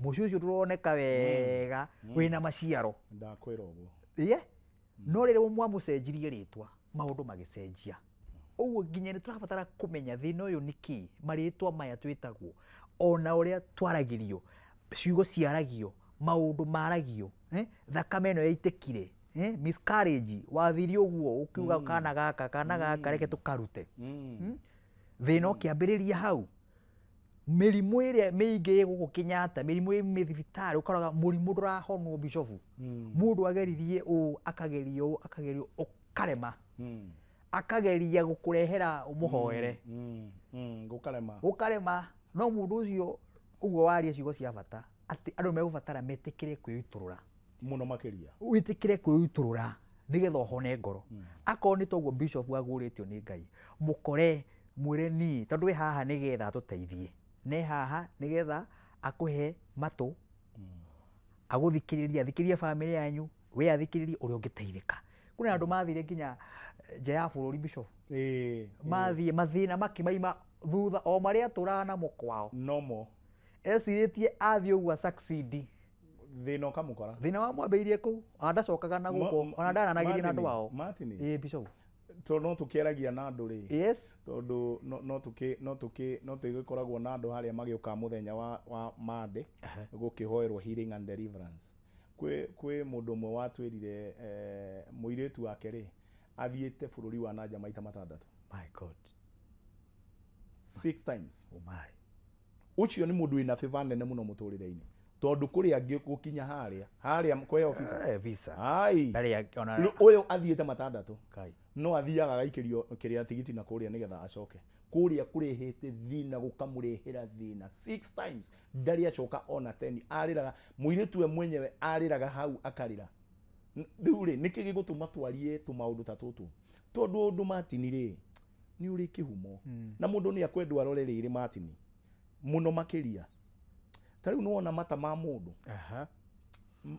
mũciĩ ũcio ndũroneka wega wĩna maciaro. Ndakwĩra ũguo. Ĩye, no rĩrĩa mwamũcenjirie rĩtwa, maũndũ magĩcenjia. Ũguo nginya nĩ tũrabatara kũmenya thĩna ũyũ nĩ kĩ, marĩtwa maya twĩtagwo, ona ũrĩa twaragĩrio, ciugo ciaragio, maũndũ maragio, eh? Thakame ĩno yaitĩkire, eh? Miscarriage wathire ũguo ũkiuga kana gaka, kana gaka reke tũkarute. Thĩna ũkĩambĩrĩria hau. Mĩrimũ ĩrĩa mĩingĩ ĩ gũkũ Kenyatta, mĩrimũ ĩ mĩthibitarĩ, ũkoraga mũrimũ ndũrahonwo. Bishofu, mũndũ ageririe ũũ, akageria ũũ, akageria ũũ, ũkarema, akageria gũkũrehera ũmũhoere. Gũkarema. Gũkarema. No mũndũ ũcio ũguo waria ciugo cia bata atĩ andũ megũbatara metĩkĩre kwĩitũrũra. Mũno makĩria. Wĩtĩkĩre kwĩitũrũra nĩgetha ũhone ngoro. Akorwo nĩ toguo bishop agũrĩtio nĩ Ngai, mũkore, mwĩre niĩ tondũ wĩ haha nĩgetha atũteithie, ne haha nĩgetha akũhe matũ, agũthikĩrĩrie, athikĩrĩrie bamĩrĩ yanyu, we athikĩrĩrie ũrĩa ũngĩteithĩka. Kwĩna andũ mathire nginya nja ya bũrũri, bishop, mathiĩ mathĩna makĩmaima thutha o marĩa atũraga namo kwao. Nomo. Ecirĩtie athiĩ ũguo succeed. Thĩna ũkamũkora. Thĩna wamwambĩrĩirie kũu, ona ndacokaga na gũkũ, ona ndaranagĩria na andũ ao. Martin. Ĩĩ, bishop. Tondũ no tũkĩaragia na andũ rĩ, Yes. tondũ no tũkĩ no tũkĩ no tũgĩkoragwo na andũ harĩa magĩũka mũthenya wa Monday gũkĩhoerwo healing and deliverance. Kwĩ mũndũ ũmwe watwĩrire mũirĩtu wake rĩ, athiĩte bũrũri wa nanja maita 6. My God. 6 times. Oh my. Ũcio nĩ mũndũ wĩna favor nene mũno mũtũrĩre-inĩ, tondũ kũrĩ angĩ gũkinya harĩa kũheo visa. Visa. Ai. Ndarĩ ona Ũyũ athiĩte 6. Kai. No athiaga agaikĩrio kĩrĩa tigiti na kũrĩa nĩgetha acoke. Kũrĩa kũrehete thĩna, gũkamũrehera thĩna 6 times. Ndarĩ acoka ona 10. Arĩraga, mũirĩtu we mwenyewe arĩraga hau akarĩra. Rĩu rĩ, nĩkĩ gĩgũtũma twarie tũmaũndũ ta tũtũ? Tondũ ũndũ Martin rĩ, nĩ ũrĩ kĩhumo. Na mũndũ nĩ akwendwo arore rĩrĩ Martin mũno makĩria. Ta rĩu nĩwona mata ma mũndũ.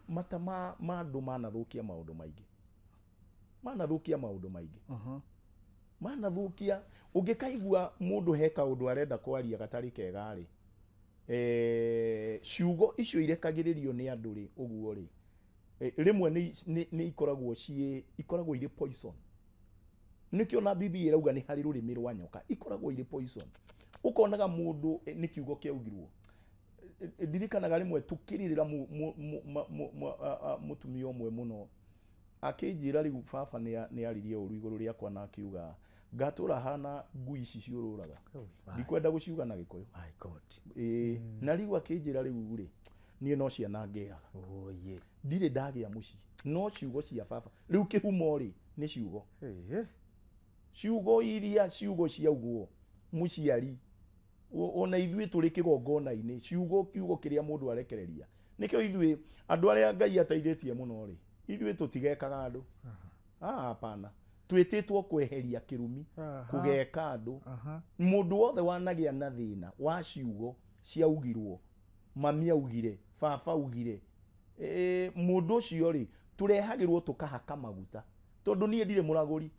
Mata ma andũ manathũkia maũndũ maingĩ. Manathũkia maũndũ maingĩ. Manathũkia, ũngĩkaigua mũndũ he kaũndũ arenda kwaria gatarĩ kega rĩ, ciugo icio irekagĩrĩrio nĩ andũ rĩ, ũguo rĩ, rĩmwe nĩ ikoragwo ciĩ, ikoragwo irĩ poison. Nĩkĩo na Bibilia ĩrauga nĩ harĩ rũrĩmĩ rwa nyoka, ikoragwo irĩ poison. Ũkonaga mũndũ, nĩ kiugo kĩaugirwo. Ndirikanaga rĩmwe tũkĩrĩrĩra mũtumia ũmwe mũno, akĩnjĩra rĩu baba nĩ aririe ũru igũrũ rĩakwa na akiuga ngatũra hana ngui ici ciũrũraga. Ndikwenda gũciuga na Gĩkũyũ. My God. Na rĩu akĩnjĩra rĩu rĩ, niĩ no ciana ngĩaga. Oh, yeah. Ndirĩ ndagĩa mũciĩ, no ciugo cia baba. Rĩu kĩhumo rĩ, nĩ ciugo. Ciugo iria ciugo ciaugwo mũciari, ona ithuĩ tũrĩ kĩgongona-inĩ, ciugo kiugo kĩrĩa mũndũ arekereria. Nĩkĩo ithuĩ andũ arĩa Ngai ateithĩtie mũno rĩ, ithuĩ tũtigekaga andũ. Hapana. Twĩtĩtwo kweheria kĩrumi, kũgeka andũ. Mũndũ wothe wanagĩa na thĩna wa ciugo ciaugirwo, mami augire, baba augire, mũndũ ũcio rĩ, tũrehagĩrwo tũkahaka maguta. Tondũ niĩ ndirĩ mũragũri.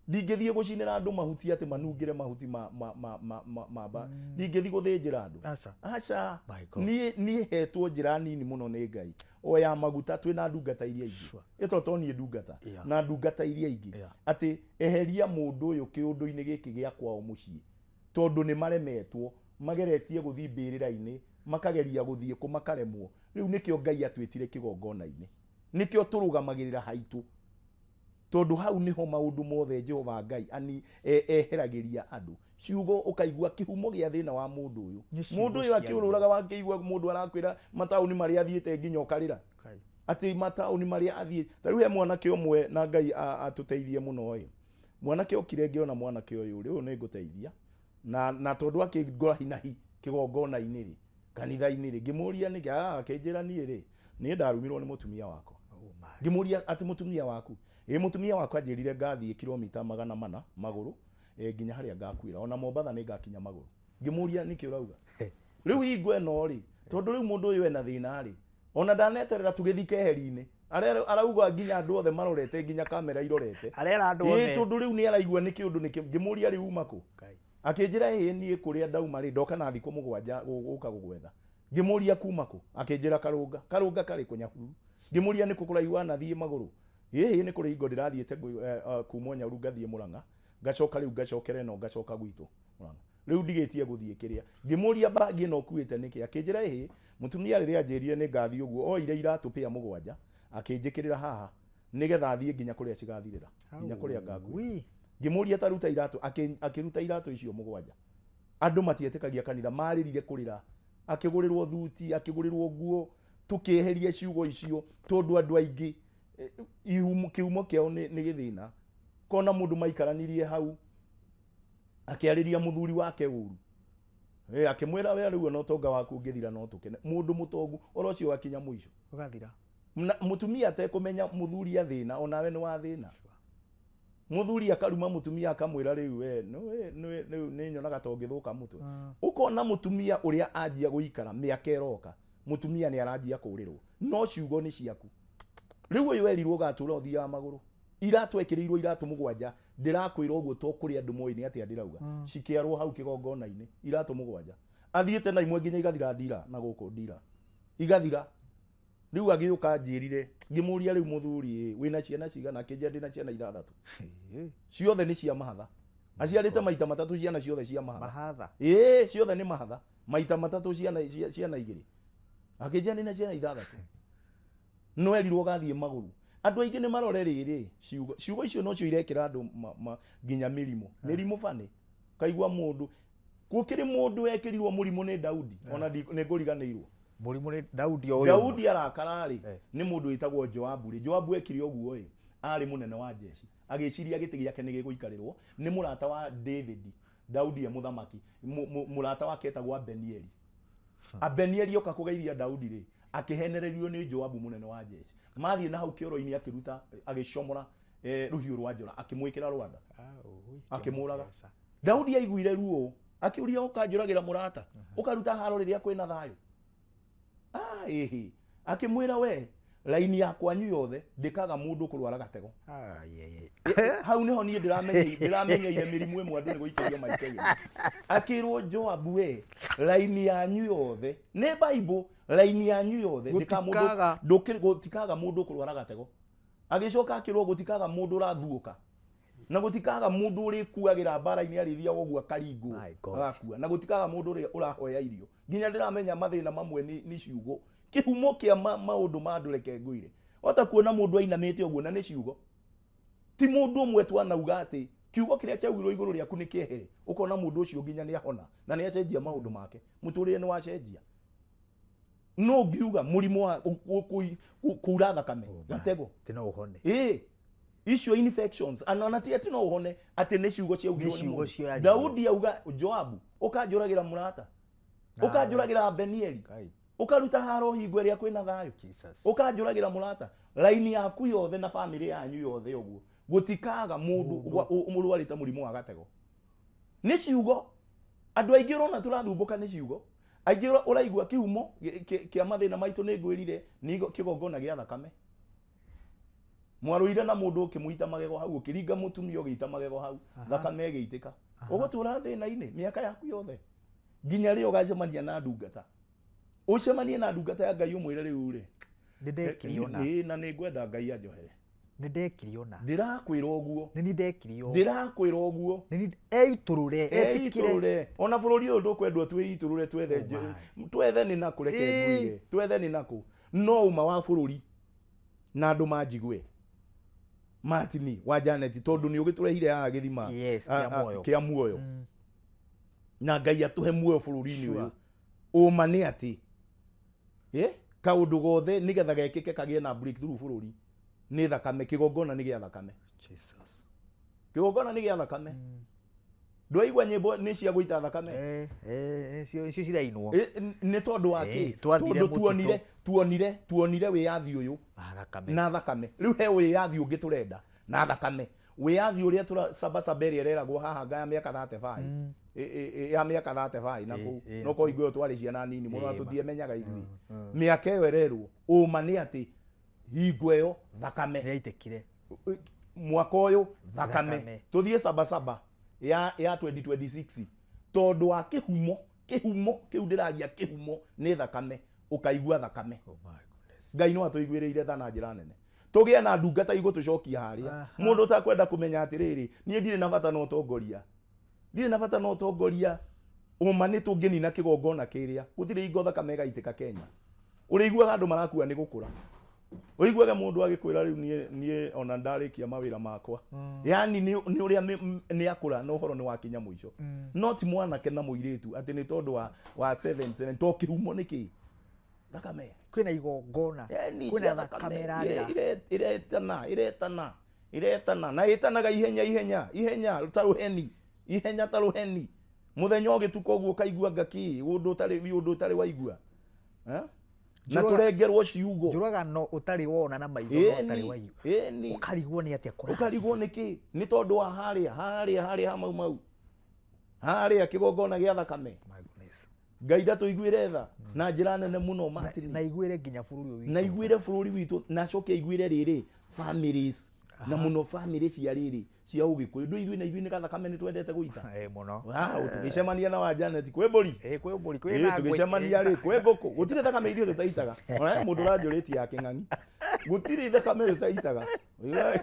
Ndingĩthiĩ gũcinĩra andũ mahuti atĩ manungĩre mahuti ma ba. Ndingĩthiĩ gũthĩnjĩra andũ. Aca. Aca. My God. Niĩ hetwo njĩra nini mũno nĩ Ngai. O ya maguta twĩna ndungata iria ingĩ. Ĩto to niĩ ndungata. Na ndungata iria ingĩ. Atĩ eheria mũndũ ũyũ kĩũndũ-inĩ gĩkĩ gĩa kwao mũciĩ. Tondũ nĩ maremetwo, mageretie gũthiĩ mbĩrĩra-inĩ, makageria gũthiĩ kũ makaremwo. Rĩu nĩkĩo Ngai atwĩtire kĩgongona-inĩ. Nĩkĩo tũrũgamagĩrĩra haitũ. Tondũ hau nĩho maũndũ mothe Jehova Ngai ani eheragĩria andũ. Ciugo ũkaigua kĩhumo gĩa thĩna wa mũndũ ũyũ. Nĩ ciugo Mũndũ ũyũ cia akĩũrũraga wakĩigua mũndũ arakwĩra mataũni marĩa athiĩte nginya ũkarĩra. Atĩ mataũni marĩa athiĩ. Ta rĩu he mwanake ũmwe na Ngai atũteithie mũno ĩ. Mwanake okire ngĩona mwanake ũyũ rĩ, ũyũ nĩ ngũteithia. Na tondũ akĩngora hi na hi kĩgongona-inĩ rĩ, kanitha-inĩ rĩ, ngĩmũria nĩkĩ, akĩnjĩra niĩ rĩ, niĩ ndarumirwo nĩ mũtumia wakwa. Ngĩmũria atĩ mũtumia waku? Ĩ, mũtumia wakwa anjĩrire ngathiĩ kilomita 400 magũrũ, nginya harĩa ngakuĩra. Ona Mombatha nĩ ngakinya magũrũ. Ngĩmũria nĩkĩ ũrauga? Rĩu hingo ĩno rĩ, tondũ rĩu mũndũ ũyũ ena thĩna rĩ, ona ndaneterera tũgĩthiĩ keheri-inĩ. Arauga nginya andũ othe marorete, nginya kamera irorete. Arera andũ othe. Ĩ, tondũ rĩu nĩ araigua nĩ kĩũndũ nĩkĩ. Ngĩmũria rĩu uma kũ? Akĩnjĩra ĩ, niĩ kũrĩa ndauma rĩ, ndoka na thikũ 7 gũka gũgwetha. Ngĩmũria kuma kũ? Akĩnjĩra Karũnga. Karũnga karĩ kũ? Nyahururu. Ngĩmũria nĩ kũ kũraihu wanathiĩ magũrũ? Ĩ, nĩ kũrĩ hingo ndĩrathiĩte kuma Nyahururu ngathiĩ Mũrang'a, ngacoka rĩu ngacokera ĩno ngacoka gwitũ Mũrang'a. Rĩu ndigĩtie gũthiĩ kĩrĩa. Ngĩmũria bagi ĩno ũkuĩte nĩkĩ? Akĩnjĩra ĩ, mũtumia rĩrĩa anjĩrire nĩ ngathiĩ ũguo, oire iratũ pĩa 7, akĩnjĩkĩrĩra haha nĩgetha athiĩ nginya kũrĩa cigathirĩra, nginya kũrĩa ngakuĩra. Ngĩmũria ta ruta iratũ, akĩruta iratũ icio 7. Andũ matietĩkagia kanitha, marĩrire kũrĩra. Akĩgũrĩrwo thuti, akĩgũrĩrwo nguo, tũkĩeheria ciugo icio tondũ andũ aingĩ, kĩhumo kĩao nĩ gĩthĩna. Kona mũndũ maikaranirie hau, akĩarĩria mũthuri wake ũru. Akĩmwĩra we rĩu ona ũtonga waku ũngĩthira no tũkene. Mũndũ mũtongu oro ũcio wakinya mũico. Ũgathira. Na mũtumia atekũmenya mũthuri athĩna, onawe nĩ wathĩna. Mũthuri akaruma mũtumia akamwĩra rĩu we, rĩu nĩ nyonaga ta ũngĩthũka mũtwe. Ũkona mũtumia ũrĩa anjia gũikara mĩaka ĩroka, mũtumia nĩ aranjia kũrĩrwo. No ciugo nĩ ciaku. Rĩu ũyũ erirwo ũgatũra ũthiaga magũrũ. Iratũ ekĩrĩirwo iratũ 7, ndĩrakwĩra ũguo to kũrĩ andũ moĩ nĩ atĩa ndĩrauga. Cikĩarwo hau kĩgongona-inĩ, iratũ 7. Athiĩte na imwe nginya igathira ndira na gũkũ ndira. Igathira. Rĩu agĩũka anjĩrire, ngĩmũria, rĩu mũthuri ĩ, wĩna ciana cigana? Akĩnjĩra, ndĩna ciana ithathatũ, ciothe nĩ cia mahatha. Aciarĩte maita matatũ, ciana ciothe cia mahatha. Mahatha. Ĩĩ, ciothe nĩ mahatha, maita matatũ, ciana ciana igĩrĩ. Akĩnjĩra ndĩna ciana ithathatũ, no erirwo gathiĩ magũrũ. Andũ aingĩ nĩ marore rĩrĩ, ciugo icio nocio irekĩra andũ nginya mĩrimũ, mĩrimũ bani. Kaigua mũndũ gũkĩrĩ mũndũ wekĩrirwo mũrimũ nĩ Daudi, ona nĩ ngũriganĩirwo. Mũrimũ nĩ Daudi o ũyũ. Daudi arakara rĩ, nĩ mũndũ wĩtagwo Joabu rĩ. Joabu ekire ũguo ĩ, arĩ mũnene wa jeshi, agĩciria gĩtĩ gĩake nĩ gĩgũikarĩrwo nĩ mũrata wa David. Daudi e mũthamaki, mũrata wake etagwo Abenieli. Abenieli oka kũgeithia Daudi rĩ, akĩhenererio nĩ Joabu mũnene wa jeshi. Mathiĩ na hau kĩoro-inĩ, akĩruta, agĩcomora rũhiũ rwa njora, akĩmwĩkĩra rwanda, akĩmũraga. Daudi aiguire ruo, akĩũria, ũkanjũragĩra mũrata, ũkaruta haro rĩrĩa kwĩna thayũ? Ah, ĩhĩ. Akĩmwĩra, we raini ya kwanyu yothe ndĩkaga mũndũ kũrwara gatego. Ah, yeah. Hau nĩho niĩ ndĩramenyeire mĩrimũ ĩmwe andũ nĩ gũikĩrio maikagio. Akĩrwo Joabu, we raini yanyu yothe, nĩ Bible, raini yanyu yothe ndĩka mũndũ Gũtikaga. Gũtikaga mũndũ kũrwara gatego. Agĩcoka akĩrwo gũtikaga mũndũ ũrathuũka, na gũtikaga mũndũ ũrĩkuagĩra mbara-inĩ, arĩthiaga ũguo akaringwo My God. agakua, na gũtikaga mũndũ ũrĩa ũrahoya irio. Nginya ndĩramenya mathĩna mamwe nĩ ciugo, kĩhumo kĩa maũndũ ma andũ. Reke ngwĩre, ota kuona mũndũ ainamĩte ũguo na nĩ ciugo, ti mũndũ ũmwe twanauga atĩ kiugo kĩrĩa kĩaugirwo igũrũ rĩaku nĩ kĩehere, ũkona mũndũ ũcio nginya nĩ ahona na nĩ acenjia maũndũ make, mũtũrĩre nĩ wacenjia. No ngiuga mũrimũ wa kuura thakame, gatego. Ti no ũhone. Ĩĩ, icio infections ana ona ti atĩ no ũhone, atĩ nĩ ciugo ciaugirwo Nĩ nĩ ciugo mũndũ. ciaririo. Daudi auga, Joabu, ũkanjũragĩra mũrata, ũkanjũragĩra Benieli, Ngai. ũkaruta haro hingo ĩrĩa kwĩna thayũ, Jesus. ũkanjũragĩra mũrata, raini yaku yothe na bamĩrĩ yanyu yothe ũguo gũtikaga mũndũ mũrwarĩte mũrimũ wa gatego. Nĩ ciugo. Andũ aingĩ ũrona tũrathumbũka nĩ ciugo. Aingĩ ũraigua kĩhumo kĩa mathĩna maitũ, nĩ ngwĩrire nĩ kĩgongona gĩa thakame. Mwarũire na mũndũ, ũkĩmũita magego hau, ũkĩringa mũtumia, ũgĩita magego hau, thakame ĩgĩitĩka, ũgũtũra thĩna-inĩ mĩaka yaku yothe nginya rĩ ũgacemania na ndungata, ũcemanie na ndungata ya Ngai, ũmwĩre, rĩu rĩ, Nĩ ndekire ũna. Ĩĩ, na nĩ ngwenda Ngai anjohere. Nĩ ndekire ũna. Ndĩrakwĩra ũguo. Nĩ niĩ ndekire ũũ. Ndĩrakwĩra ũguo. Nĩ niĩ eitũrũre, etĩkĩre. Eitũrũre. Ona bũrũri ũyũ ndũkwendwo twĩitũrũre twethe Oh my. twethe nĩ nakũ? Reke ngwĩre, twethe nĩ nakũ? No ũma wa bũrũri na andũ manjigue, Martin wa Janet, tondũ nĩ ũgĩtũrehire haha gĩthima Yes, kĩa muoyo. Kĩa muoyo, na Ngai atũhe muoyo bũrũri-inĩ ũyũ. Ũma nĩ atĩ kaũndũ gothe nĩgetha gekĩke, kagĩe na breakthrough bũrũri, nĩ thakame. Kĩgongona nĩ gĩa thakame. Jesus. Kĩgongona nĩ gĩa thakame. Ndwaigua nyĩmbo nĩ cia gũita thakame? Icio cirainwo. Nĩ tondũ wa kĩ? Twathire Tondũ mũtitũ. tuonire wĩyathi ũyũ Na thakame. Na thakame. Rĩu he wĩyathi ũngĩ tũrenda na thakame, wĩyathi ũrĩa tũra sabasaba ĩrĩa ĩreragwo haha nga ya mĩaka 35, ya mĩaka 35 na kũu, no korwo hingo ĩyo twarĩ ciana nini mũno na tũtiemenyaga ithuĩ. Mĩaka ĩyo ĩrerwo, ũma nĩ atĩ hingo ĩyo thakame Nĩ yaitĩkire. Mwaka ũyũ thakame. Thakame. Tũthiĩ sabasaba ya 2026, tondũ wa kĩhumo kĩu ndĩraria, kĩhumo nĩ thakame. Ũkaigua thakame. Oh my goodness. Ngai no atũiguĩrĩire tha na njĩra nene, tũgĩe na ndungata igũtũcokia harĩa. Mũndũ ũtakwenda kũmenya atĩrĩrĩ, niĩ ndirĩ na bata na ũtongoria, ndirĩ na bata na ũtongoria. Ũma nĩ tũngĩnina kĩgongona kĩrĩa, gũtirĩ hingo thakame ĩgaitĩka Kenya. Ũrĩiguaga andũ marakua nĩ gũkũra, ũiguaga mũndũ agĩkwĩra, rĩu niĩ ona ndarĩkia mawĩra makwa, yani nĩ ũrĩa nĩ akũra na ũhoro nĩ wakinya mũico. No ti mwanake na mũirĩtu atĩ nĩ tondũ wa 77 to kĩhumo nĩ kĩ? Thakame. Kwĩna igongona. Yani Kwĩna cia thakame ĩrarĩra. Iretana, iretana, iretana, na ĩtanaga ihenya, ihenya, ihenya ta rũheni, ihenya ta rũheni. Mũthenya ũgĩtuka ũguo, ũkaigua ngaki ũndũ ũtarĩ waigua. Eh? Na tũrengerwo ciugo. Njũragano ũtarĩ wona na maitho, no ũtarĩ waigua. Ĩni. Ũkarigwo nĩ atĩa kũrathiĩ. Ũkarigwo nĩ kĩ? Nĩ tondũ wa harĩa ha mau mau harĩa kĩgongona gĩa thakame. My goodness. Ngai ndatũiguĩre tha na njĩra nene mũno, Martin. Na iguĩre nginya bũrũri ũyũ witũ. Na iguĩre bũrũri witũ, na acoke aiguĩre rĩrĩ families. Na mũno bamĩrĩ cia rĩrĩ cia ũgĩkũyũ, ndũ ithuĩ na ithuĩ nĩ gathakame nĩ twendete gũita. Mũno. Wow, tũgĩcemania na wa Janet kwĩ mbũri. Kwĩ mbũri, kwĩ na ngwe. Tũgĩcemania rĩ kwĩ ngũkũ, gũtirĩ thakame ithuĩ tũtaitaga. Ona he mũndũ ũranjũrĩtie ya kĩng'ang'i, gũtirĩ thakame tũtaitaga.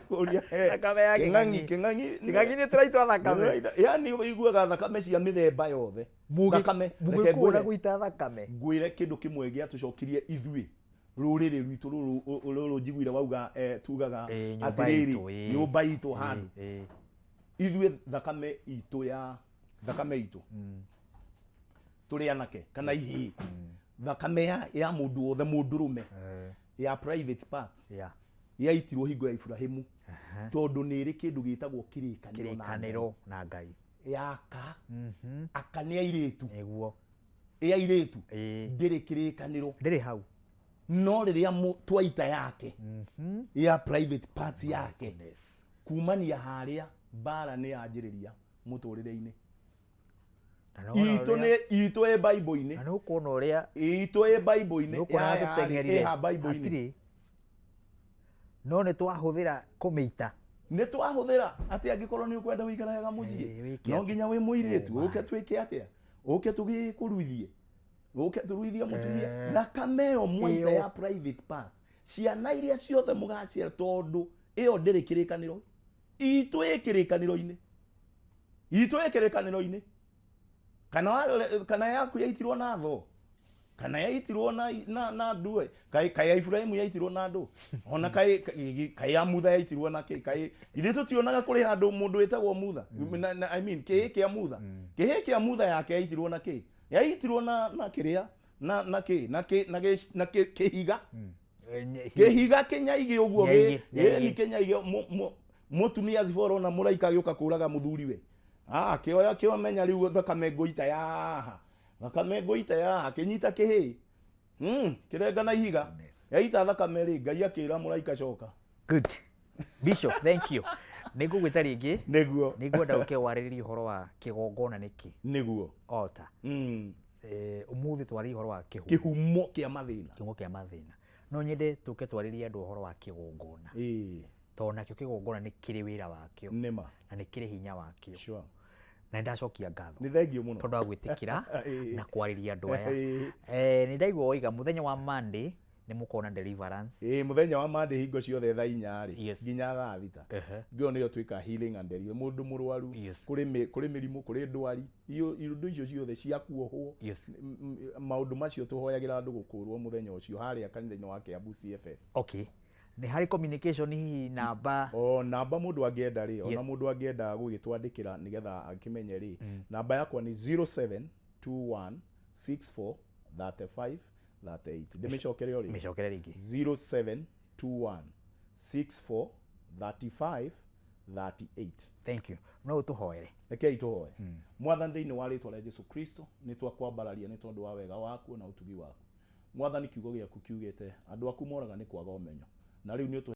Ũria, Thakame ya kĩng'ang'i. kĩng'ang'i. Kĩng'ang'i. Kĩng'ang'i nĩ tũraitwa thakame. Yani ũiguaga thakame cia mĩthemba yothe. Thakame, reke Mũgĩkũyũ na ngwĩre. gũita thakame. Ngwĩre kĩndũ kĩmwe gĩatũcokirie ithuĩ rũrĩrĩ rwitũ rũrũ njiguire wauga, tugaga Nyũmba atĩrĩrĩ, itũ, nyũmba itũ handũ ithuĩ thakame itũ ya thakame itũ tũrĩ anake kana ihĩĩ, thakame ya mũndũ wothe mũndũrũme ya private part yaitirwo hingo ya Ibrahimu, tondũ nĩ ĩrĩ kĩndũ gĩtagwo kĩrĩkanĩro na Ngai. Kĩrĩkanĩro na Ngai. Yaka aka nĩ airĩtu. Nĩguo. Ĩ airĩtu ndĩrĩ kĩrĩkanĩro. Ndĩrĩ hau. No rĩrĩa twaita yake ya private part yake, kumania harĩa mbara nĩ yanjĩrĩria mũtũrĩre-inĩ. Na nĩwona Itũ ũrĩa- nĩ itũ ĩ Bible-inĩ. Na nĩũkuona ũrĩa itũ ĩ Bible-inĩ. Nĩũkuona tũteng'erire. Ĩha Bible-inĩ. Hatirĩ. No nĩ twahũthĩra kũmĩita. Nĩ twahũthĩra atĩ angĩkorwo nĩ ũkwenda gũikara wega mũciĩ, Wĩke no atĩa? nginya wĩ mũirĩtu Oh, ũke twĩke atĩa, ũke tũgĩkũruithie, ũke tũruithie mũtumia thakame ĩyo mwaita Ĩyo. ya private part, ciana iria ciothe mũgaciara, tondũ ĩyo ndĩrĩ kĩrĩkanĩro. Itũ ĩ kĩrĩkanĩro-inĩ, itũ ĩ kĩrĩkanĩro-inĩ. Kana yaku yaitirwo na tho, kana yaitirwo na ndue, kaĩ ya Ibrahimu yaitirwo na ndũ, ona kaĩ ya Mutha yaitirwo na kĩ, kaĩ ithuĩ tũtionaga kũrĩ handũ mũndũ wĩtagwo Mutha. Na, I mean kĩhĩ kĩa Mutha, kĩhĩ kĩa Mutha yake yaitirwo na kĩ, yaitirwo na kĩrĩa na kĩ na kĩ na gĩ- na kĩ- kĩhiga, kĩhiga kĩnyaigĩ ũguo. Nyaigĩ, nyaigĩ. Ĩni kĩnyaigĩ mũtumia Zipporah ona mũraika agĩũka kũraga mũthuriwe, kĩoya kĩomenya rĩu thakame ngũita yaha, thakame ngũita yaha, kĩnyita kĩhĩ, kĩrenga na ihiga yaita thakame rĩ, Ngai akĩra mũraika coka. Good. Bishop, thank you. Nĩ ngũgwĩta rĩngĩ. Nĩguo. Nĩ ngwenda ũke warĩrĩrie ũhoro wa kĩgongona nĩkĩ. Nĩguo. Altar. Ũmũthĩ twarĩrie ũhoro wa kĩhumo. Kĩhumo kĩa mathĩna. Kĩhumo kĩa mathĩna. No nyende tũke twarĩrie andũ ũhoro wa kĩgongona. Tondũ nakĩo kĩgongona nĩ kĩrĩ wĩra wakĩo. Nĩma. Na nĩ kĩrĩ hinya wakĩo. Sure. Na nĩ ndacokia ngatho. Nĩ thengiũ mũno. Tondũ wa gwĩtĩkĩra na kwarĩria andũ aya. Nĩ ndaigua woiga mũthenya wa Monday nĩ mũkona deliverance. Mũthenya wa Monday hingo ciothe thaa 4 rĩ nginya thaa 6. Ngĩo nĩyo twĩka healing and deliverance. Mũndũ mũrwaru, kũrĩ mĩrimũ, kũrĩ ndwari, indo icio ciothe cia kuohwo, maũndũ macio tũhoyagĩra andũ gũkũrwo mũthenya ũcio harĩa kanitha-inĩ wa Kiambu CFF. Okay. Nĩ harĩ communication hihi namba? O namba mũndũ angĩenda rĩ, ona mũndũ angĩenda gũgĩtwandĩkĩra nĩgetha akĩmenye rĩ, namba yakwa nĩ 0721 64 35 38. Ndĩmĩcokere o rĩngĩ. Mĩcokere rĩngĩ. 0721 64 35 38. Thank you. No ũtũhoere. Rekei tũhoe. Mwathani, thĩinĩ wa rĩtwa rĩa Jesu Kristo, nĩ twakwambararia nĩ tondũ wa wega waku na ũtugi waku. Mwathani, kiugo gĩaku kiugĩte andũ aku moraga nĩ kwaga ũmenyo, na rĩu nĩ ũtũhe